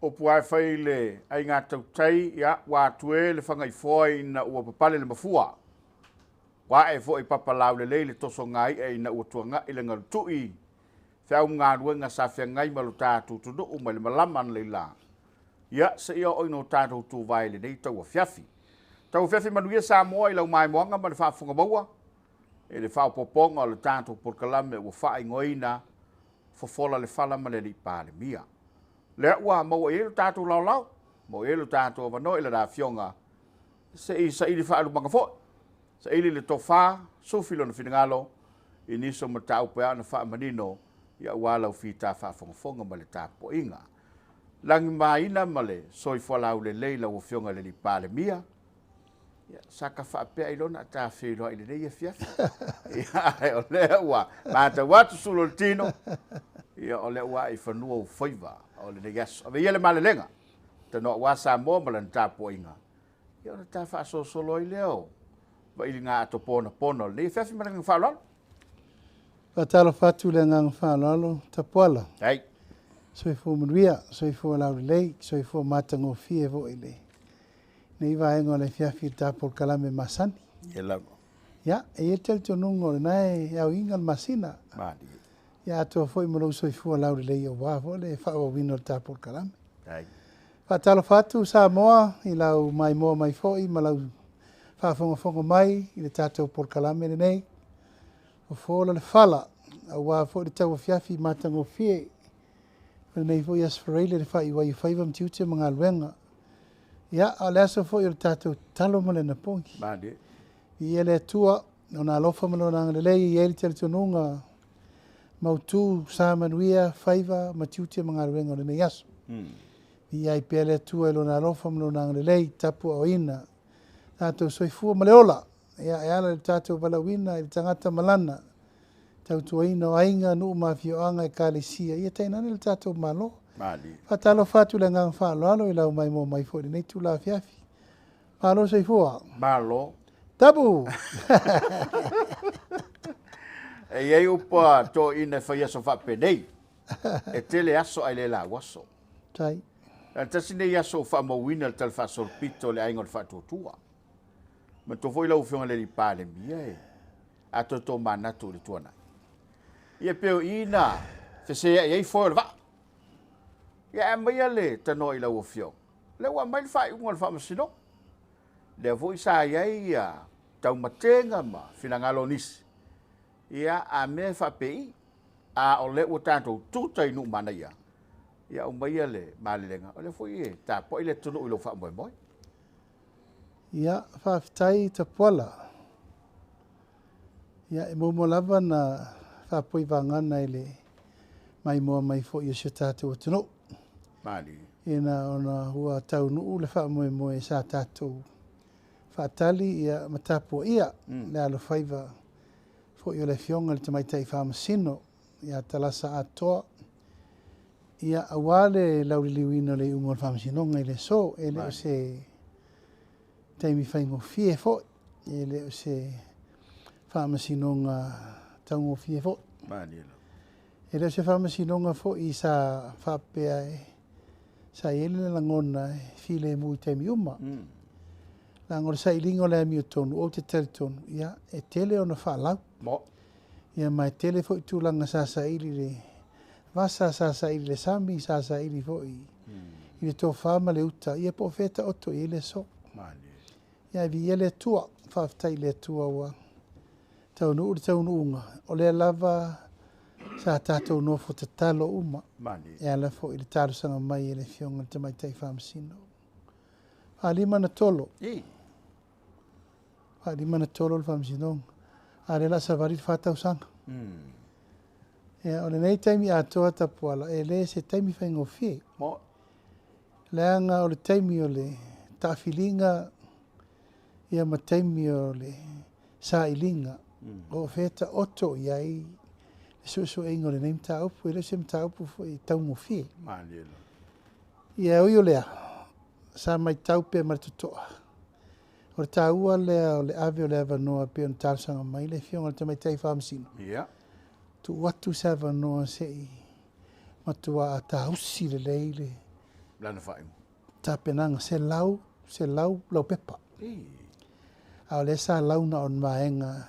Upu lava e fai i le aiga tautai, ia, ua atu e le Fagaifoa ina ua papale le mafua. Ua ae foi papa laulelei le tosoga i'a ina ua tuanai le galutu'i feau ma galuega sa feagai ma lo tatou atunuu mai le malama analeila, ia, seia oo ina o tatou tuvae i lenei tauafiafi. Tauafiafi manuia Samoa i lau maimoaga ma le faafofoga maua i le faaopoopoga o le tatou polokalame ua faaigoaina Fofola le Fala ma le Alii Palemia. Lea ua maua i ai lo tatou laolao, maua i ai lo tatou avanoa i lana Afioga se i saili faalumaga foi, saili le tofa, sufi lona finagalo i nisi o mataupu e ao ona faamanino aua lau fita faafogafoga ma le tapuaiga. Lagimaina ma le soifua laulelei lau Afioga i le Alii Palemia, ia, sa ka faapea ai lona ta feiloai i lenei afiafi. Ia, ae o lea ua matau atu sulu o le tino, ia, o lea ua ae i fanua ou faiva o lenei aso. Ave ia le malelega, tanoa aua Samoa ma lana tapuaiga, ia ona ta faasolosolo ai lea o vailiga ato ponapona o lenei afiafi ma le agaga faaaloalo. Faatalofa atu i le agaga faaaloalo, Tapuala. Ai. Soifua manuia, soifua laulelei, soifua matagofie foi i lenei vaega o le afiafi i le ta polokalame masani. Ia lava. Ia, e i ai le talitonuga o lena e aoina le masina. Malie. Ia atoa foi ma lou soifua laulelei aua foi le faaauauina o le ta polokalame. Ai. Faatalofa atu Samoa i lau maimoa mai foi ma lau faafogafoga mai i le tatou polokalame lenei. Fofola le fala, aua foi le tauafiafi matagofie o lenei foi Aso Faraile le faaiu ai o faiva ma tiute ma galuega. Ia, a o le aso foi o le tatou tatalo ma le anapogi. Malie. Viia le Atua, Lona alofa ma Lona agalelei e i ai le talitonuga mautu sa manuia faiva ma tiute ma galuega o lenei aso. Viia ai pea le Atua i Lona alofa ma Lona agalelei, tapuaaoina tatou soifua ma le ola, ia, e ala i le tatou valaauina i le tagata ma lana tautuaina o aiga, nuu ma afioaga, ekalesia, ia tainane le tatou Malo. Malie. Faatalofa atu i le agaga faaaloalo i lau maimoa mai foi i lenei itula afiafi. Malo soifua. Malo. Tapu! E i ai upu a toeaiina e fai aso faapenei, e tele aso ae le lauaso. Tai. Na tasi nei aso ua faamauina le talafaasolopito o le Aiga o le Faatuatua. Manatua foi lau Afioga i le Alii Palemia e a toe tomanatu i le tuanai. Ia pei o i na feseai ai foe o le vaa. Ia ae aumaia le tanoa i lau Afioga. Lea ua aumai le faaiuga o le Faamasinoga. Lea foi sa i ai ia taumatega ma finagalo o nisi. Ia a mea e faapei, a o lea ua tatou tuta i Nuumanaia, ia aumaia le malelega, o lea foi e tapuai le atunuu i lou faamoemoe. Ia, faafetai Tapuala. Ia, e muamua lava ona faapoi vagana i le maimoa mai foi o si o tatou atunuu. Malie. Ina ona ua taunuu le faamoemoe sa tatou faatali ia ma tapuaia le alofaiva foi o le Afioga i le Tamaitai Faamasino ia Talasa Atoa, ia aua le lauliliuina o le iuga o le Faamasinoga i le aso. E le o se taimi faigofie foi, e le o se Faamasinoga taugofie foi. E le o se Faamasinoga foi sa faapea e sa i ai le lagona e filemu i taimi uma. Leaga o le sailiga o le amiotonu, ou te talitonu, ia, e tele ona faalau. Ia ma e tele foi tulaga sa saili i le vasa, sa saili i le sami, sa saili foi i le tofa ma le uta, ia po o fea e taoto i ai le aso. Ia ae viia le Atua, faafetai i le Atua ua taunuu le taunuuga, o lea lava sa tatou nofo tatalo uma e ala foi i le talosaga mai e le Afioga i le Tamaitai Faamasino. Faalima na tolo. Faalima na tolo le Faamasinoga, a o lea o le a savali le 4 tausaga. Ia, o lenei taimi atoa Tapuala, e le se taimi faigofie. Leaga o le taimi o le taafiliga ia ma taimi o le sailiga, o fea e taoto i ai le suesueina o lenei mataupu, e le o se mataupu foi taugofie. Ia, ui o lea, sa matau pea ma le totoa, o le taua lea o le ave o le avanoa pei ona talosaga mai le Afioga i le Tamaitai Faamasino. Tuu atu se avanoa se i matua tausi lelei le Lana faaiuga. Tapenaga 100, 100 laupepa. A o lea sa lau na o ni vaega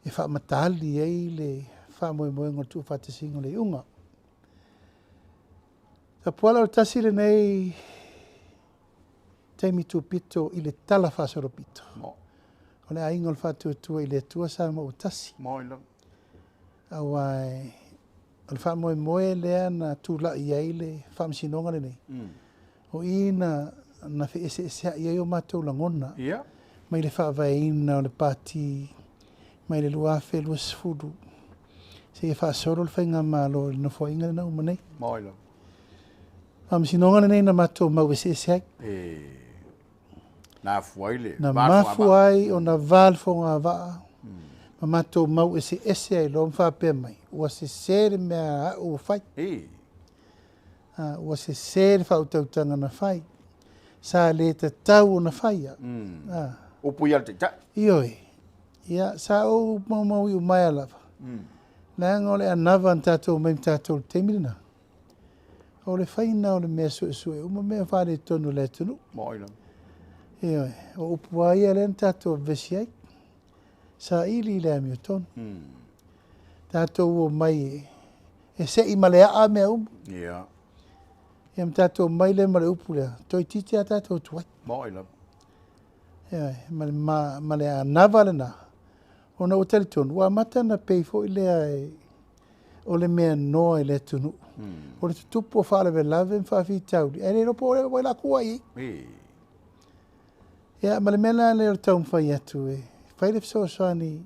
e faamataali ai le faamoemoega o le tuufaatasiga o le iuga. Tapuala o le tasi lenei taimi tupito i le tala faasolopito. O le aiga o le Faatuatua i le Atua Samoa ua tasi. Aua o le faamoemoe lea na tulai ai le faamasinoga lenei, o i na na feeseeseai ai o matou lagona mai le faavaeina o le Pati mai le 2020 seia faasolo le faigamalo i le Nofoaiga lena uma nei. Faamasinoga lenei na matou mau eseese ai. Na afua ai le Na mafua ai ona va le fogavaa ma matou mau eseese ai loa ma faapea mai, ua sese le mea a au ua fai. Ua sese le faautautaga na fai. Sa le tatau ona faia. Upu ia a le Taitai. Ioe. Ia, sa ou maumau iumaea lava, leaga o le anava na tatou omai ma tatou i le taimi lena, o le faiga o le mea suesue uma mea faaletonu o le atunuu. Maoi lava. Ioe, o upu lava ia lea na tatou vevesi ai, saili i le amiotonu. Tatou omai e sei ma le aa mea uma. Ia ma tatou omai lea ma le upu lea, toeitiiti lava tatou tuai. Maoi lava. Ioe, ma le, ma, ma le anava lena, ona ua talitonu, ua amata ona pei foi lea e, o le mea noa i le atunuu. O le tutupu o faalavelave ma faafitauli, ae le iloa po o ai la tua i ai. Ia, ma le mea la lea o le taumafai atu e fai le fesoasoani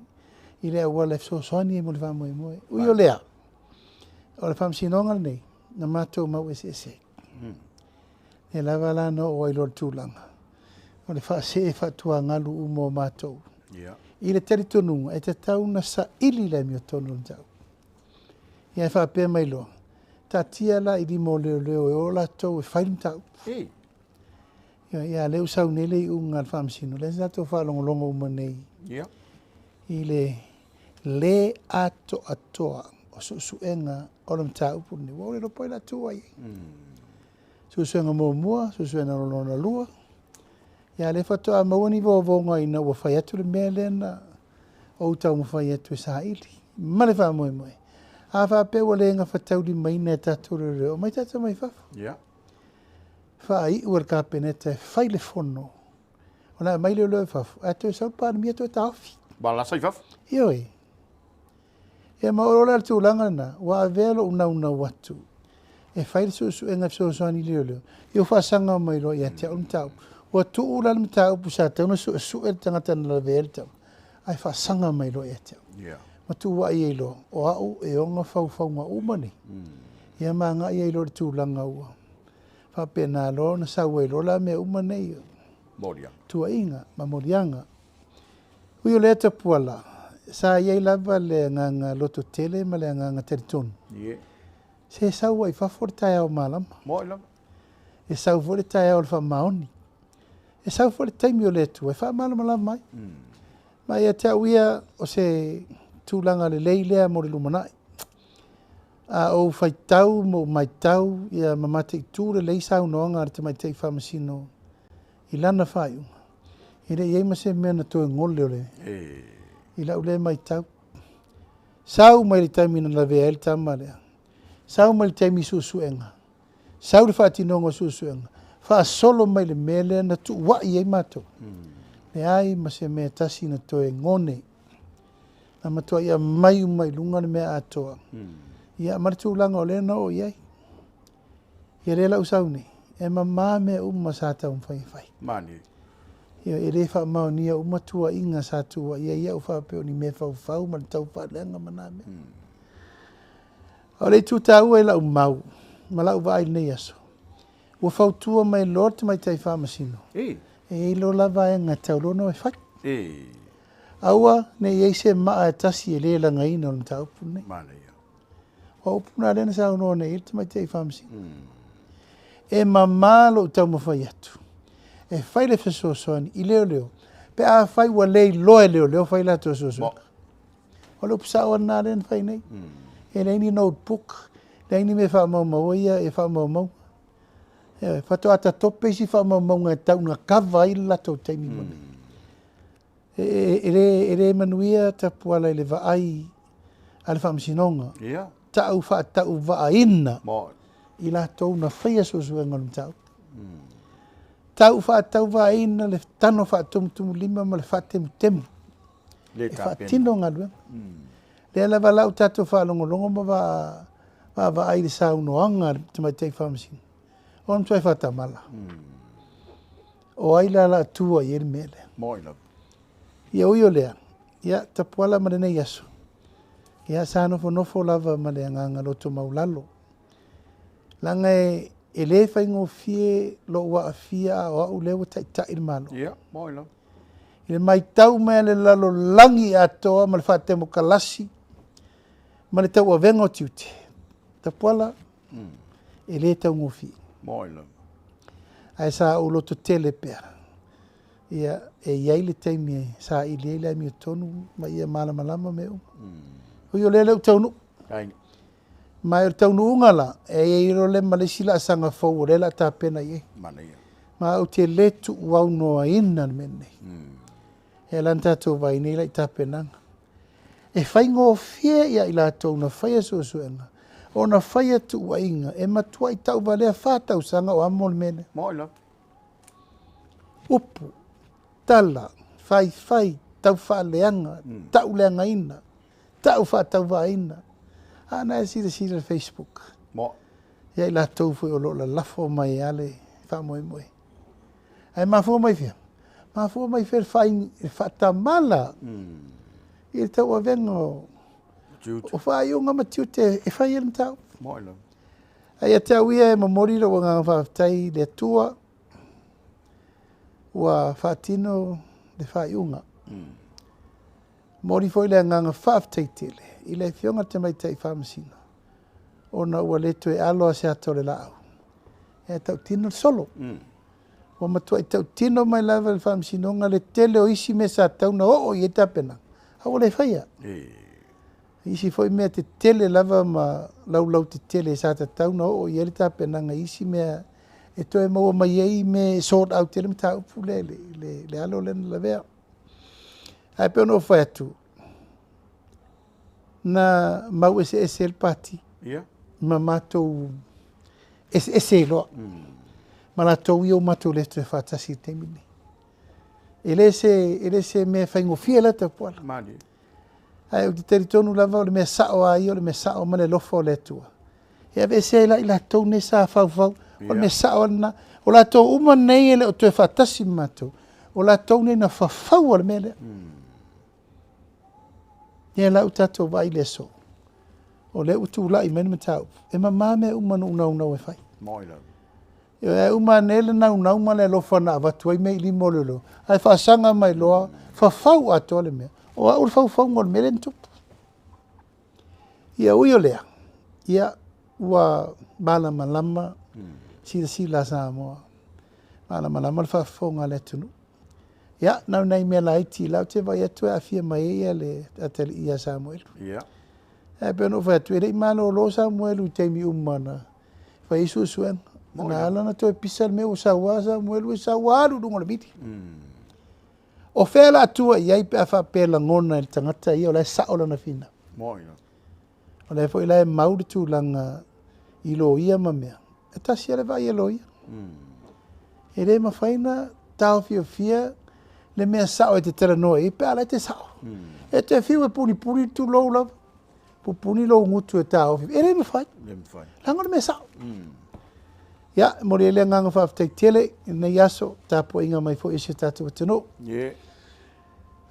i le auala e fesoasoani ai mo le faamoemoe. Ui o lea, o le faamasinoga lenei, na matou mau eseese ai. Lea lava la na oo ai loa i le tulaga o le faasee faatuagalu uma o matou. I le talitonuga e tatau ona saili le amiotonu o le mataupu. Ia e faapea mai loa, taatia la i lima o leoleo e o latou e fai le mataupu. Ia, ia lea ua sau nei le iuga a le faamasino, lea sa tatou faalogologo uma nei i le lē atoatoa o suesuega o le mataupu lenei. Ua ou le iloa po o ai la tua i ai. Suesuega muamua, suesuega lona lua, ia lea faatoa maua ni vovoga ina ua fai atu le mea lea na ou taumafai atu e saili ma le faamoemoe. A faapea ua le gafataulimaina e tatou leoleo, omai tatou mai fafo. Faaiu e le Kapeneta e fai le fono, o le a aumai leoleo i fafo, ae toe sau le Palemia toe taofi. Ba lasa i fafo. Ioe. Ia ma o le tulaga lena, ua avea lou naunau atu e fai le suesuega e fesoasoani i leoleo, ia ua faasaga mai loa ia te au le mataupu. Ua tuu la le mataupu sa tatau ona suesue le tagata na lavea ai le tama, ae faasaga mai loa ia te au. Ma tuuai ai loa, o au e ona faufauga uma nei. Ia ma agai ai loa i le tulaga ua faapena loa ona sau ai loa la mea uma nei. Moliaga. Tuuaiga ma moliaga. Ui o lea Tapuala, sa i ai lava le agaga lototele ma le agaga talitonu. Se sau ai fafo le taeao malama. Moi lava. E sau foi le taeao o le faamaoni. E sau foi le taimi o le Atua e faamalamalama ai. Ma ia te au ia o se tulaga lelei lea mo le lumanai. A ou faitau ma ou matau ia ma mataitu lelei saunoaga a le Tamaitai Faamasino i lana faaiuga, e le i i ai ma se mea na toe gole o le i lau lea matau. Sau mai le taimi na lavea ai le tama lea, sau mai le taimi i suesuega, sau le faatinoga o suesuega, faasolo mai le mea lea na tuuai ai matou. Leai ma se mea tasi na toe gone. Na matuai aumai uma i luga le mea atoa. Ia ma le tulaga o lea na oo i ai. Ia lea la ua sau nei, e mama mea uma sa taumafai e fai. Mani. Ia, e le faamaonia uma tuuaiga sa tuuaia ai au faapea o ni mea faufau ma le taufaaleaga ma na mea. O le itu taua i lau mau ma lau vaai i lenei aso, ua fautua mai loa le Tamaitai Faamasino, e i ai loa la vaega e tatau loa ona e fai. Aua ne i i ai se maa e tasi e le lagaina o le mataupu lenei. Manaia. O upu na lea na saunoa nei i ai le Tamaitai Faamasino. E mama lou taumafai atu e fai le fesoasoani i leoleo, pe afai ua le iloa e leoleo fai latou suesuega. O le upu sao lena lea na fai nei. E leai ni notebook, leai ni mea faamaumaua ia e faamaumau. Ioe, faatoa tatope isi faamaumauga e tau ina kava ai le latou taimi mo nei. E le manuia Tapuala i le vaai a le Faamasinoga. Tau faatauvaaina i latou na faia suesuega o le mataupu. Tau faatauvaaina le tano faatumutumulima ma le faatemutemu e faatino galuega. Lea lava la ua tatou faalogologo ma vaavaai i le saunoaga a le Tamaitai Faamasino, o le matuai faatamala. O ai la o le a tua i ai le mea lea? Ia ui o lea, ia Tapuala ma lenei aso, ia sa nofonofo lava ma le agaga loto maulalo. Leaga e le faigofie lou aafia a o au lea ua taitai le Malo. I le matau mai a le lalolagi atoa ma le faatemokalasi ma le tauavega o tiute, Tapuala, e le taugofie. Ae sa ou lototele pea, ia, e i ai le taimi e saili ai le amiotonu ma ia malamalama mea uma. Ui o lea ua taunuu. Ma o le taunuuga la, e i ai loa lea ma le isi laasaga fou o lea o le a tapena i ai. Ma ou te le tuuaunoaina le mea lenei. E ala ona tatou vaai nei la i tapenaga. E faigofie ia i latou na faia suesuega, ona faia tuuaiga e matuai tauvalea 4 tausaga o amo le mea lea. Upu, tala, faifai, taufaaleaga, tauleagaina, tau faatauvaaina. A na e silasila i le Facebook. Ia i latou foi o lo o lalafo mai lava le faamoemoe. Ae mafua mai fea? Mafua mai fea le faatamala i le tauavega o faaiuga ma tiute e fai ai le mataupu. Ae ia te au ia e momoli lou agaga faafetai i le Atua ua faatino le faaiuga. Momoli foi le agaga faafetai tele i le Afioga i le Tamaitai Faamasino ona ua le toe alo lava se ata o le laau e tautino le solo. Ua matuai tautino mai lava le Faamasinoga le tele o isi mea sa tatau ona oo i ai tapenaga, a ua le faia. Isi foi mea tetele lava ma laulau tetele sa tatau ona oo i ai le tapenaga i isi mea e toe maua mai ai mea e sort out ai le mataupu lea i le alo lea na lavea. Ae pei ona ou fai atu, na mau eseese le pati ma matou eseese ai loa. Ma latou ia ua matou le toe faatasi i le taimi lenei. E le se mea faigofie la Tapuala. Ae ou te talitonu lava o le mea sao lava ia, o le mea sao ma le alofa o le Atua. E aveese ai la i latou nei sa faufau, o le mea sao lava lena. O latou uma nei e le o toe faatasi ma matou, o latou nei na fafaua le mea lea. Ia la ua tatou vaai i le aso, o lea ua tulai mai le mataupu, e mama mea uma na ou naunau e fai. Ae uma ane le naunau ma le alofa na avatu ai mea i lima o leoleo, ae faasaga mai loa, fafau atoa le mea. O au le faufauga o le mea lea na tupu. Ia ui o lea, ia ua malamalama silasila a Samoa, malamalama le faafofoga a le atunuu. Ia, na o nai mea laiti la ou te vaai atu e aafia mai ai le atalii ia Samuelu. Ae pei ona ou fai atu, e le i malolo Samuelu i taimi uma na fai ai suesuega. Na ala ona toe pisa le mea ua saua Samuelu e saua alu i luga o le mili. O fea la tua i ai pe a faapea lagona e le tagata ia o la e sao lana finau. O lea foi la e mau le tulaga i loia ma mea. E tasi lava le vaai a loia. E le mafai ona taofiofia le mea sao e te talanoa i ai pe a la e te sao. E te fiu e punipuni le tulou lava. Pupuni lou gutu e taofi. E le mafai. Leaga o le mea sao. Ia, e momoli ai le agaga faafetai tele i lenei aso, tapuaiga mai foi i si o tatou atunuu.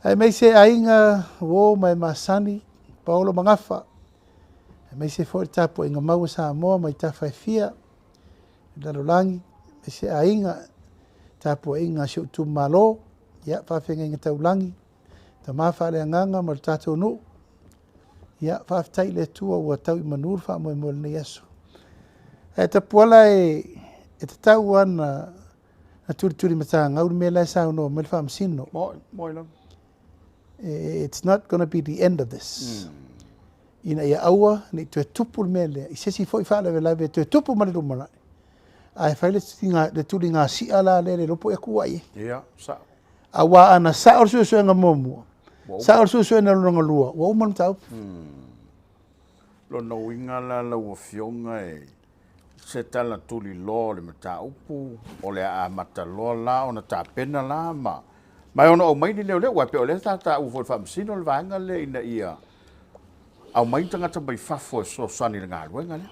Aemaise aiga, uo ma e masani, paolo ma gafa, aemaise foi le tapuaiga mau a Samoa mai tafa e fia, le lalolagi, aemaise aiga, tapuaiga a si ou itumalo, ia, faafeagaiga taulagi, tama faaleagaga ma le tatou nuu. Ia, faafetai i le Atua ua tau i manu le faamoemoe o lenei aso. Ae Tapuala e tatau lava na tulituli matagau le mea la e saunoa mai le Faamasino. It's not gonna be the end of this. Ina ia aua ne i toe tupu le mea lea, i se isi foi faalavelave e toe tupu ma le lumanai. Ae fai le tuliga, le tuliga si'a la lea e le iloa po o i atu ai. Ia, sa'o. Aua ana sa'o le suesuega muamua, sa'o le suesuega lona lua, ua uma le mataupu. Lona uiga la lau Afioga e se tala tuliloa o le mataupu, o le a amata loa la ona tapena la ma ma e ono aumai ni leoleo, aua e pei o lea sa taua foi e le Faamasino le vaega lea ina ia aumai ni tagata mai fafo e fesoasoani i le galuega lea.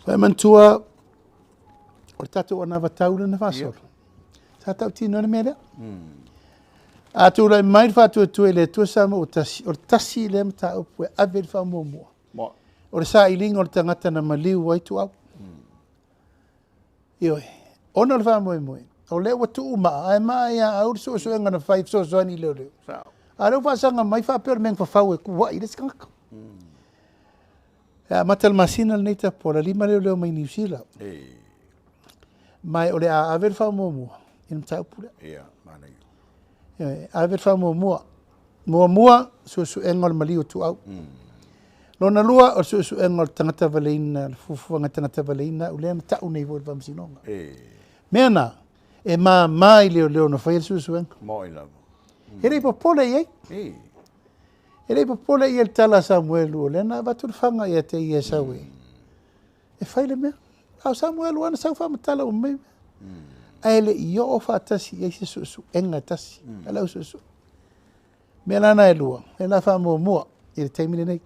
Ua e manatua o le tatou anavatau lea na faasolo, sa tautino ai le mea lea. A tulai mai le faatuatua i le Atua Samoa ua tasi, o le tasi lea mataupu e ave i le faamuamua. O le sailiga o le tagata na maliu ai Tuau. Ioe. Ona o le faamoemoe, o lea ua tuu maa, ae maa ia au le suesuega na fai e fesoasoani i leoleo. A o lea ua faasaga mai faapea o le mea na fafau e tuuai le isi tagata. E amata le masina lenei Tapuala, 5 leoleo mai Niu Sila. Ma o le a ave le faamuamua i le mataupu lea. Ia, manaia. Ioe, ave le faamuamua. Muamua, suesuega o le maliu o Tuau. Lona lua, o le suesuega o le tagata valeina, le fuafuaga tagata valeina au lea na tau nei foi i le faamasinoga. Mea na, e mama i leoleo na faia le suesuega. Moi lava. E le i popole i ai. E le i popole i ai le tala a Samuelu, o lea na avatu le faga ia te ia e sau e, e fai le mea. A o Samuelu lava na sau faamatala uma mai mea. Ae le i oo faatasi i ai se suesuega e tasi a le au suesue. Mea la na e lua, lea la faamuamua i le taimi lenei.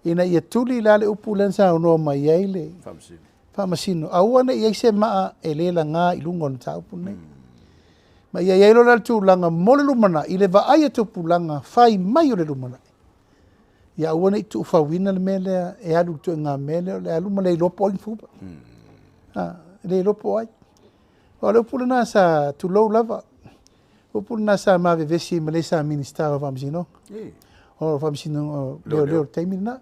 Ina ia tuli la le upu lea na saunoa mai ai le Faamasino, aua ne i i ai se maa e le laga i luga o le mataupu lenei. Ma ia i ai loa la le tulaga mo le lumanai, i le vaai a tupulaga fai mai o le lumanai, ia aua ne i tuufauina le mea lea e alu i le ituaiga mea lea o le alu ma le iloa po o ai ni fuga. E le iloa po o ai. O le upu lena sa tulou lava, upu lena sa ma vevesi ma le sa Minista o Faamasinoga. O Faamasinoga o Leoleo i le taimi lena.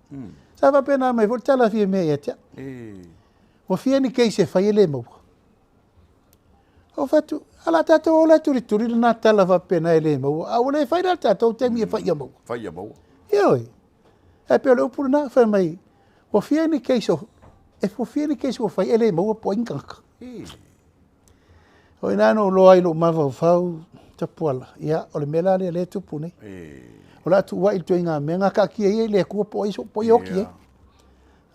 Sa faapena mai foi le tala a Fiame ia te au. Ua fia ni case e fai e le maua. Ou fai atu, a la tatou o la e tulituli lena tala faapena e le maua, a ua le fai la le tatou taimi e fai ia maua. Fai ia maua. Ioe. Ae pei o le upu lena, fai mai, ua fia ni case o, e ua fia ni case ua fai e le maua po o ai ni tagata. O i ina na ou iloa ai i lou mafaufau, Tapuala, ia, o le mea la lea o lea e tupu nei. O le a tuuai i le ituaiga mea, na taatia ia i le Atua po o ai, po o ai e oti ai.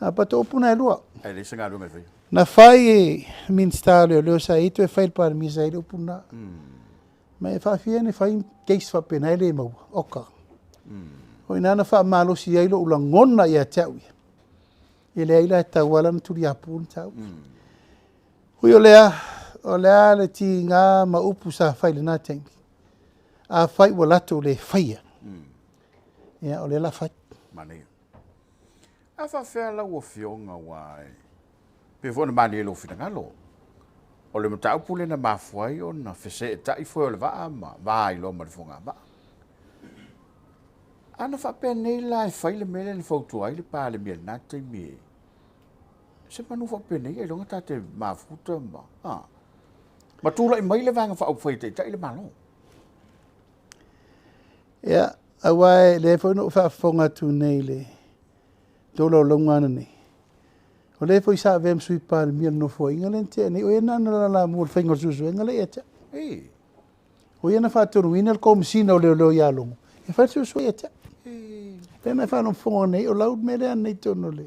A pato upu na e lua. Ae leai se galuega e faia. Na fai e Minista o Leoleo sa i ai, toe fai e le Palemia sa i ai le upu lena. Ma e faafia ona fai case faapena e le maua, oka. O i ina na faamalosi ai lou lagona ia te au ia. E leai la e tatau lava la ona tuliapu le mataupu. Ui o lea, o le a le tiga ma upu sa fai i lena taimi, afai ua latou le faia, ia o lea o le a fai. Manaia. A faafefea lau Afioga aua e pei foi ona malie i lou finagalo, o le mataupu lea na mafua ai ona feseetai foe o le vaa ma va ai loa ma le fogavaa. A na faapea nei la e fai le mea lea na fautua ai le Palemia i lena taimi e se manu faapenei ailoga ta te mafuta ma, a, ma tulai mai le Vaega Faaupufai e taitai le Malo. Ia, aua e lea foi na ou faafofoga atu nei i le tolaulauga ananei, o lea foi sa avea ma Sui Palemia o le Nofoaiga lea na tea nei, o ia na lalalamua i le faiga o le suesuega lea ia te au. O ia na faatonuina le Komesina o Leoleo ia Logo e fai le suesuega ia te au. Lea na e faalogologo nei, o lau mea lea nei i totonu o le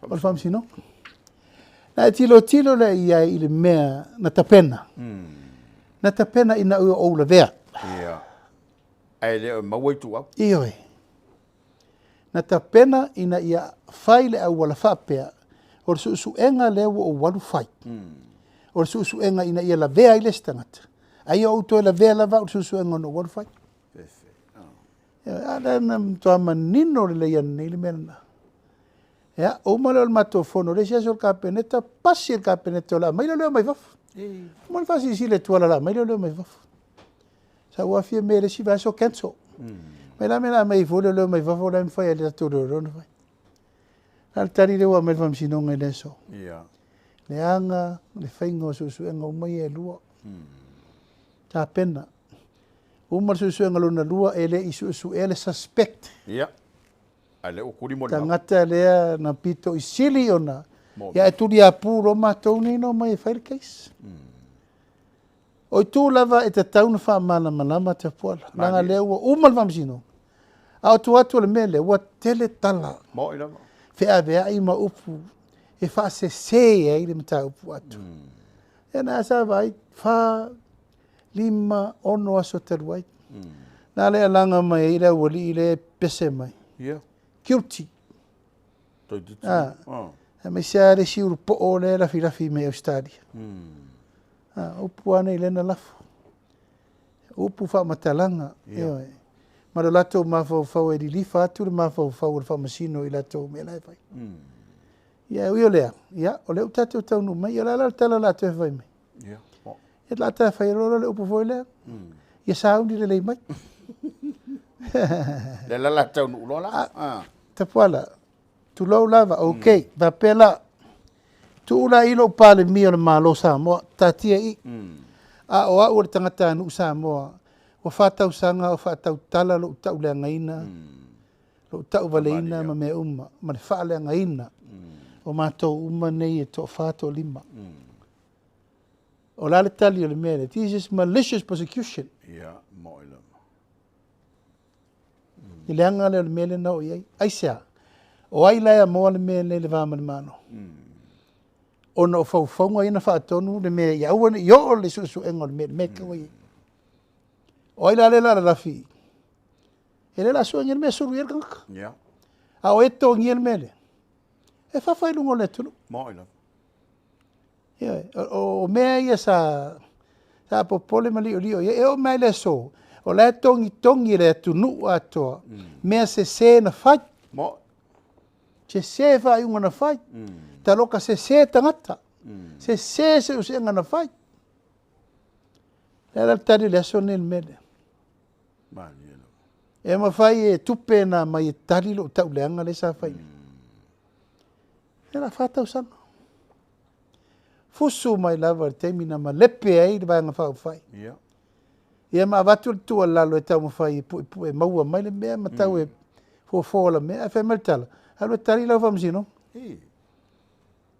Faamasinoga. Na e tilotilo lea i ai i le mea na tapena. Na tapena ina ua ou lavea. Ia. Ae le o maua ituau. Ioe. Na tapena ina ia fai le auala faapea, o le suesuega lea ua ou alu fai. O le suesuega ina ia lavea ai le isi tagata. Ae ia ou toe lavea lava au i le suesuega na ou alu fai. A lea na matua manino lelei ananei le mea lena. Ia, uma lea o le matou fono, le isi aso o le Kapeneta, pasi e le Kapeneta o le a aumai leoleo mai fafo. Uma le faasilasila e Tuala o le a aumai leoleo mai fafo. Sa ou afia mea i le isi vaiaso cancel. Mai la mea la aumai foi leoleo mai fafo la e mafai e le tatou leoleo ona fai. A le tali lea ua aumai le Faamasinoga i le aso. Leaga le faiga o suesuega uma ia e lua. Tapena. Uma le suesuega lona lua e le i suesuea le suspect. Ia. Ae lea ua tuli molimau. Tagata lea na pito i sili ona Ia ae tuliapu loa matou nei na omai e fai le case. O itu lava e tatau ona faamalamalama Tapuala, leaga lea ua uma le faamasinoga. A o tua atu o le mea lea, ua tele tala. Moi lava. Feaveai ma upu e faasese ai le mataupu atoa. Ia na sa vaai, 4, 5, 6 aso talu ai. Na le alaga mai ai le aualii lea e pese mai. Ia. Guilty. Toeitiiti. Ah. Aemaise lava le isi ulupoo lea e lafilafi mai Ausetalia. Ah, upu lava nei lea na lafo. Upu faamatalaga. Ioe. Ma lo latou mafaufau e lilifa atu le mafaufau o le faamasino i latou mea la e fai. Ia, e ui o lea, ia, o lea ua tatou taunuu mai, ia o le a la le tala o le a toe fai mai? Ia. Ia, o le a ta fai loa le upu foi lea. Ia sauni lelei mai. Lea la la taunuu loa la. Ah. Tapuala, tulou lava, ok, faapea la, tuu la i lou Palemia o le Malo o Samoa, taatia i i. A o au o le tagatanuu Samoa, ua 4 tausaga o faatautala lou tauleagaina, lou tauvaleina ma mea uma, ma le faaleagaina o matou uma nei e toa-4, toa-5. O la le tali o le mea lea, this is malicious prosecution. Ia, moi lava. I le aga lea o le mea lea na oo i ai. Aisea? O ai la e amoa le mea lea i le va ma le Malo? Ona o faufauga ia na faatonu le mea ia aua ne i oo le suesuega o le mea, le mea e tau ai. O ai la lea la lalafi? E le la suengia le mea sulu i ai le tagata. Ia. A o e totogia le mea lea, e fafa i luga o le atunuu. Moi lava. Ia, o mea ia sa popole ma liolio i ai. E oo mai le aso, o la e togitogi e le atunuu atoa, mea sese na fai. Moi. Sese faaiuga na fai. Taloka sese tagata. Sese seusega na fai. Le ala le tali o le aso nei le mea lea. Malie lava. E mafai e tupe na mai e tali lou tauleaga lea sa fai. E la 4 tausaga. Fusu mai lava le taimi na malepe ai le vaega faaupufai. Ia. Ia ma avatu le tuualalo e taumafai e puepue maua mai le mea ma tau e fofo la mea. Ae fai mai le tala, alu e tali lau faamasinoga. I.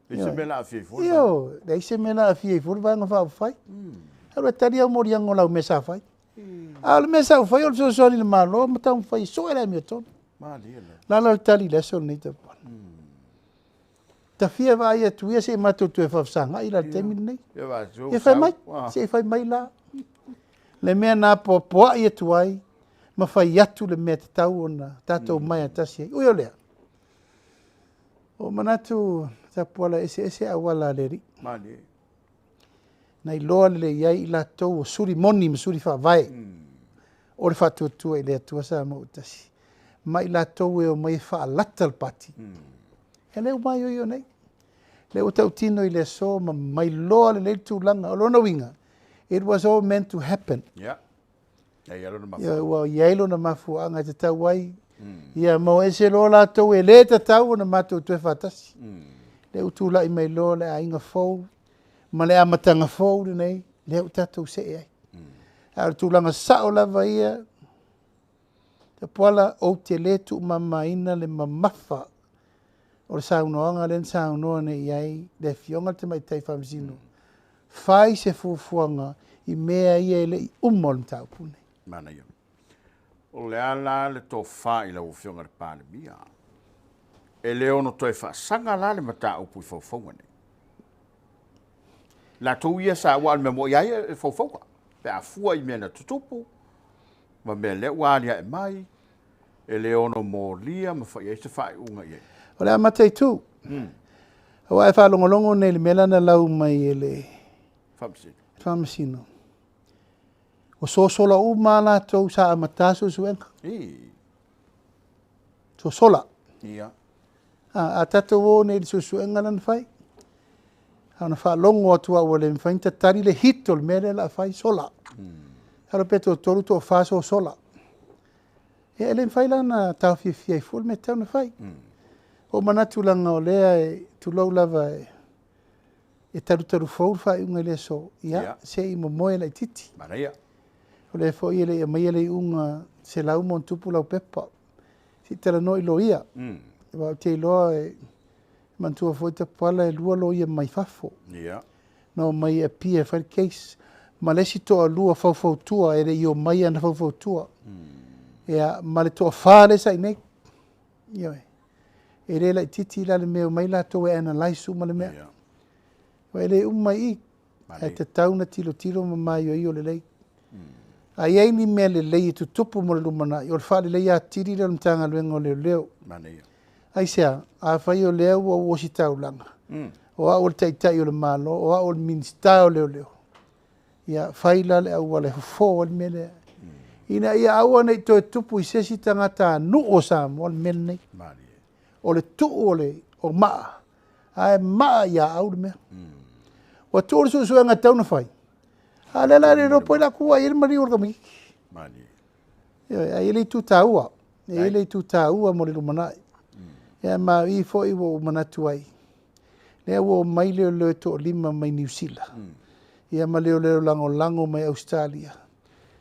E se mea la afia i fua. Io, leai se mea la afia i fua le vaega faaupufai. Alu e tali au moliaga o lau mea sa fai. A o le mea sa ou fai o le fesoasoani i le Malo ma taumafai e sue le amiotonu. Malie lava. La la le tali i le aso lenei Tapuala. Tafia vaai atu ia se i matou toe faafesagai la le taimi lenei. Ia va su. Ia fai mai, se i fai mai la. Le mea na apoapoai atu ai, ma fai atu le mea tatau ona tatou mai a tasi ai. Ui o lea, o manatu Tapuala eseese auala a le Alii. Malie. Na iloa lelei ai i latou o suli moni ma suli faavae. O le faatuatua i le Atua Samoa ua tasi. Ma i latou e omai e faalata le pati. E le ua maioio nei. Le ua tautino i le aso ma mailoa lelei le tulaga. O lona uiga, it was all meant to happen. Ia. Ia lona mafuaaga. Ia, ua i ai lona mafuaaga e tatau ai. Ia, maua ese loa latou e le tatau ona matou toe faatasi. Le ua tulai mai loa le aiga fou ma le amataga fou lenei, lea ua tatou see ai. A o le tulaga sao lava ia, Tapuala, ou te le tuumamaina le mamafa o le saunoaga lea na saunoa nei i ai le afioga i le Tamaitai Faamasino. Fai se fuafuaga i mea ia e le i uma o le mataupu lenei. Manaia. O le a la le tofa i lau afioga i le Palemia. E le ono toe faasaga la le mataupu i faufauga nei. Latou ia sa ua o le mea moi ai e faufauga. Pe a fua i mea na tutupu, ma mea lea ua aliae mai, e le ono molia ma fai ai se faaiuga i ai. O le a mataitu. Aua e faalogologo nei i le mea la na lau mai e le Faamasino. Faamasino. Ua sosola uma latou sa amata suesuega. I. Sosola. Ia. A tatou o nei i le suesuega la na fai. A ona faalogo atu au ua le mafai ona tatali le hit o le mea lea la fai sola. Alo pe toatolu toafa sosola. Ia e le mafai la ona taofiofia ai fua le mea tatau ona fai. O manatu laga o lea e tulou lava e talutalu fou le faaiuga i le aso. Ia, se i momoe laitiiti. Manaia. O lea foi e le i aumaia le iuga 100 ma ono tupu lau pepa. Se i talanoa i loia. Aua ou te iloa e Manatua foi Tapuala e lua loia mai fafo. Ia. Na omai e Apia e fai le case. Ma le isi toalua faufautua e le i omai ana faufautua. Ia, ma le toafa lea sa i inei. Ioe. E le laitiiti la le mea e omai latou e analyse uma le mea. Ia. Aua e le uma i i. Manaia. Ae tatau ona tilotilo ma maioio lelei. A i ai ni mea lelei e tutupu mo le lumanai, o le faaleleia atili lea o le Matagaluega o Leoleo. Manaia. Aisea? Afai o lea ua ou ositaulaga, o au o le Taitai o le Malo, o au o le Minisita o Leoleo, ia fai la le auala e fofo ai le mea lea, ina ia aua ne i toe tupu i se isi tagatanuu o Samoa le mea lenei. Malie. O le tuu o le o maa, ae maa ia au le mea. Ua tuu le suesuega e tatau ona fai, a o lea la e le iloa po o ai la ku ai le maliu o le tamaitiiti. Malie. Ioe, ae i ai le itu taua, e i ai le itu taua mo le lumanai. Ia ma o i foi ua ou manatu ai, lea ua omai leoleo e toalima mai Niu Sila, ia ma leoleo lagolago mai Ausetalia,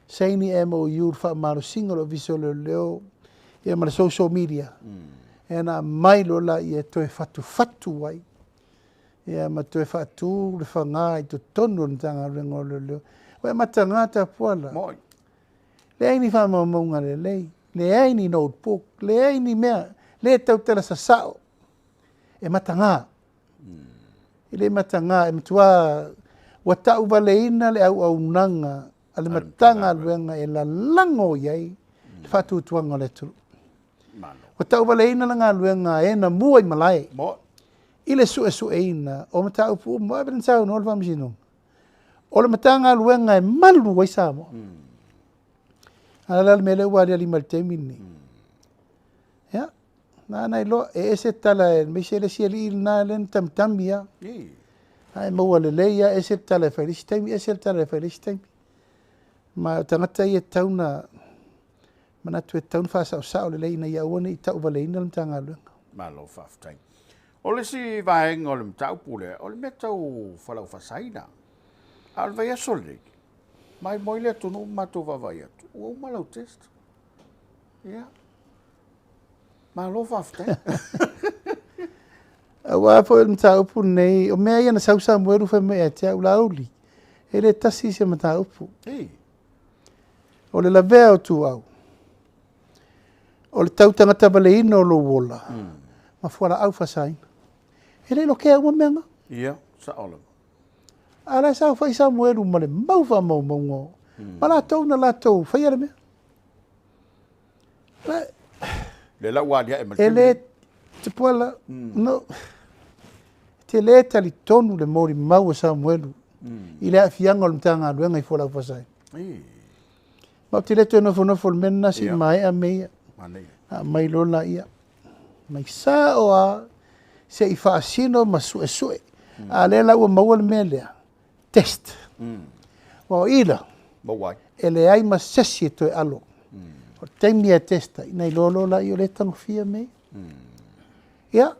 saini MOU i le faamalosiga o le Ofisa o Leoleo ia ma le social media, ia na aumai loa laia e toe fatufatu ai, ia ma toe faatu le faga i totonu o le Matagaluega o Leoleo. Ua e mataga Tapuala. Moi. Leai ni faamaumauga lelei, leai ni notebook, leai ni mea, le tautala sasao. E mataga. E le mataga, e matua ua tauvaleina le auaunaga a le Matagaluega e lalago i ai le faatuatuaga o le atunuu. Ua tauvaleina le galuega a e na mua i malae i le suesueina o mataupu uma. Ua ave na saunoa le Faamasinoga, o le Matagaluega e malu ai Samoa. A o le a le mea lea ua aliali mai i le taimi lenei? Ia, na ona iloa, e ese tala aemaise le isi alii lena lea na tamitami lava. Ae maua lelei lava, ese le tala e fai i le isi taimi, ese le tala e fai i le isi taimi. Ma o tagata ia e tatau ona manatu e tatau ona faasaosao lelei ina ia aua ne i tauvaleina le Matagaluega. Malo faafetai. O le isi vaega o le mataupu lea, o le mea tau falau faasaina. A o le vaiaso lenei, maimoa le atunuu ma matou vaavaai atu, ua uma lau test. Ia, malo faafetai. Aua foi o le mataupu lenei, o mea ia na sau Samuelu fai mai ia te au, Laauli, e le tasi se mataupu. O le lavea o tuau, o le tautagatavaleina o lou ola, ma fualaau faasaina. E le lokea uma mea na. Ia, sao lava. A o la e saofai Samuelu ma le mau faamaumauga ma latou na latou faia le mea. Le la ua aliae ma le E le Tupuola, no, te le talitonu le molimau a Samuelu i le aafiaga o le Matagaluega i fualaau faasaina. Ma ou te le toe nofonofo i le mea lena se i maea mea ia. Na aumai loa laia. Mai sao lava se i faasino ma suesue. A o lea la ua maua le mea lea, test. Aua o i la, e leai ma se isi e toe alo. O le taimi e test ai, na iloa loa laia o lea e tagofia mea ia. Ia,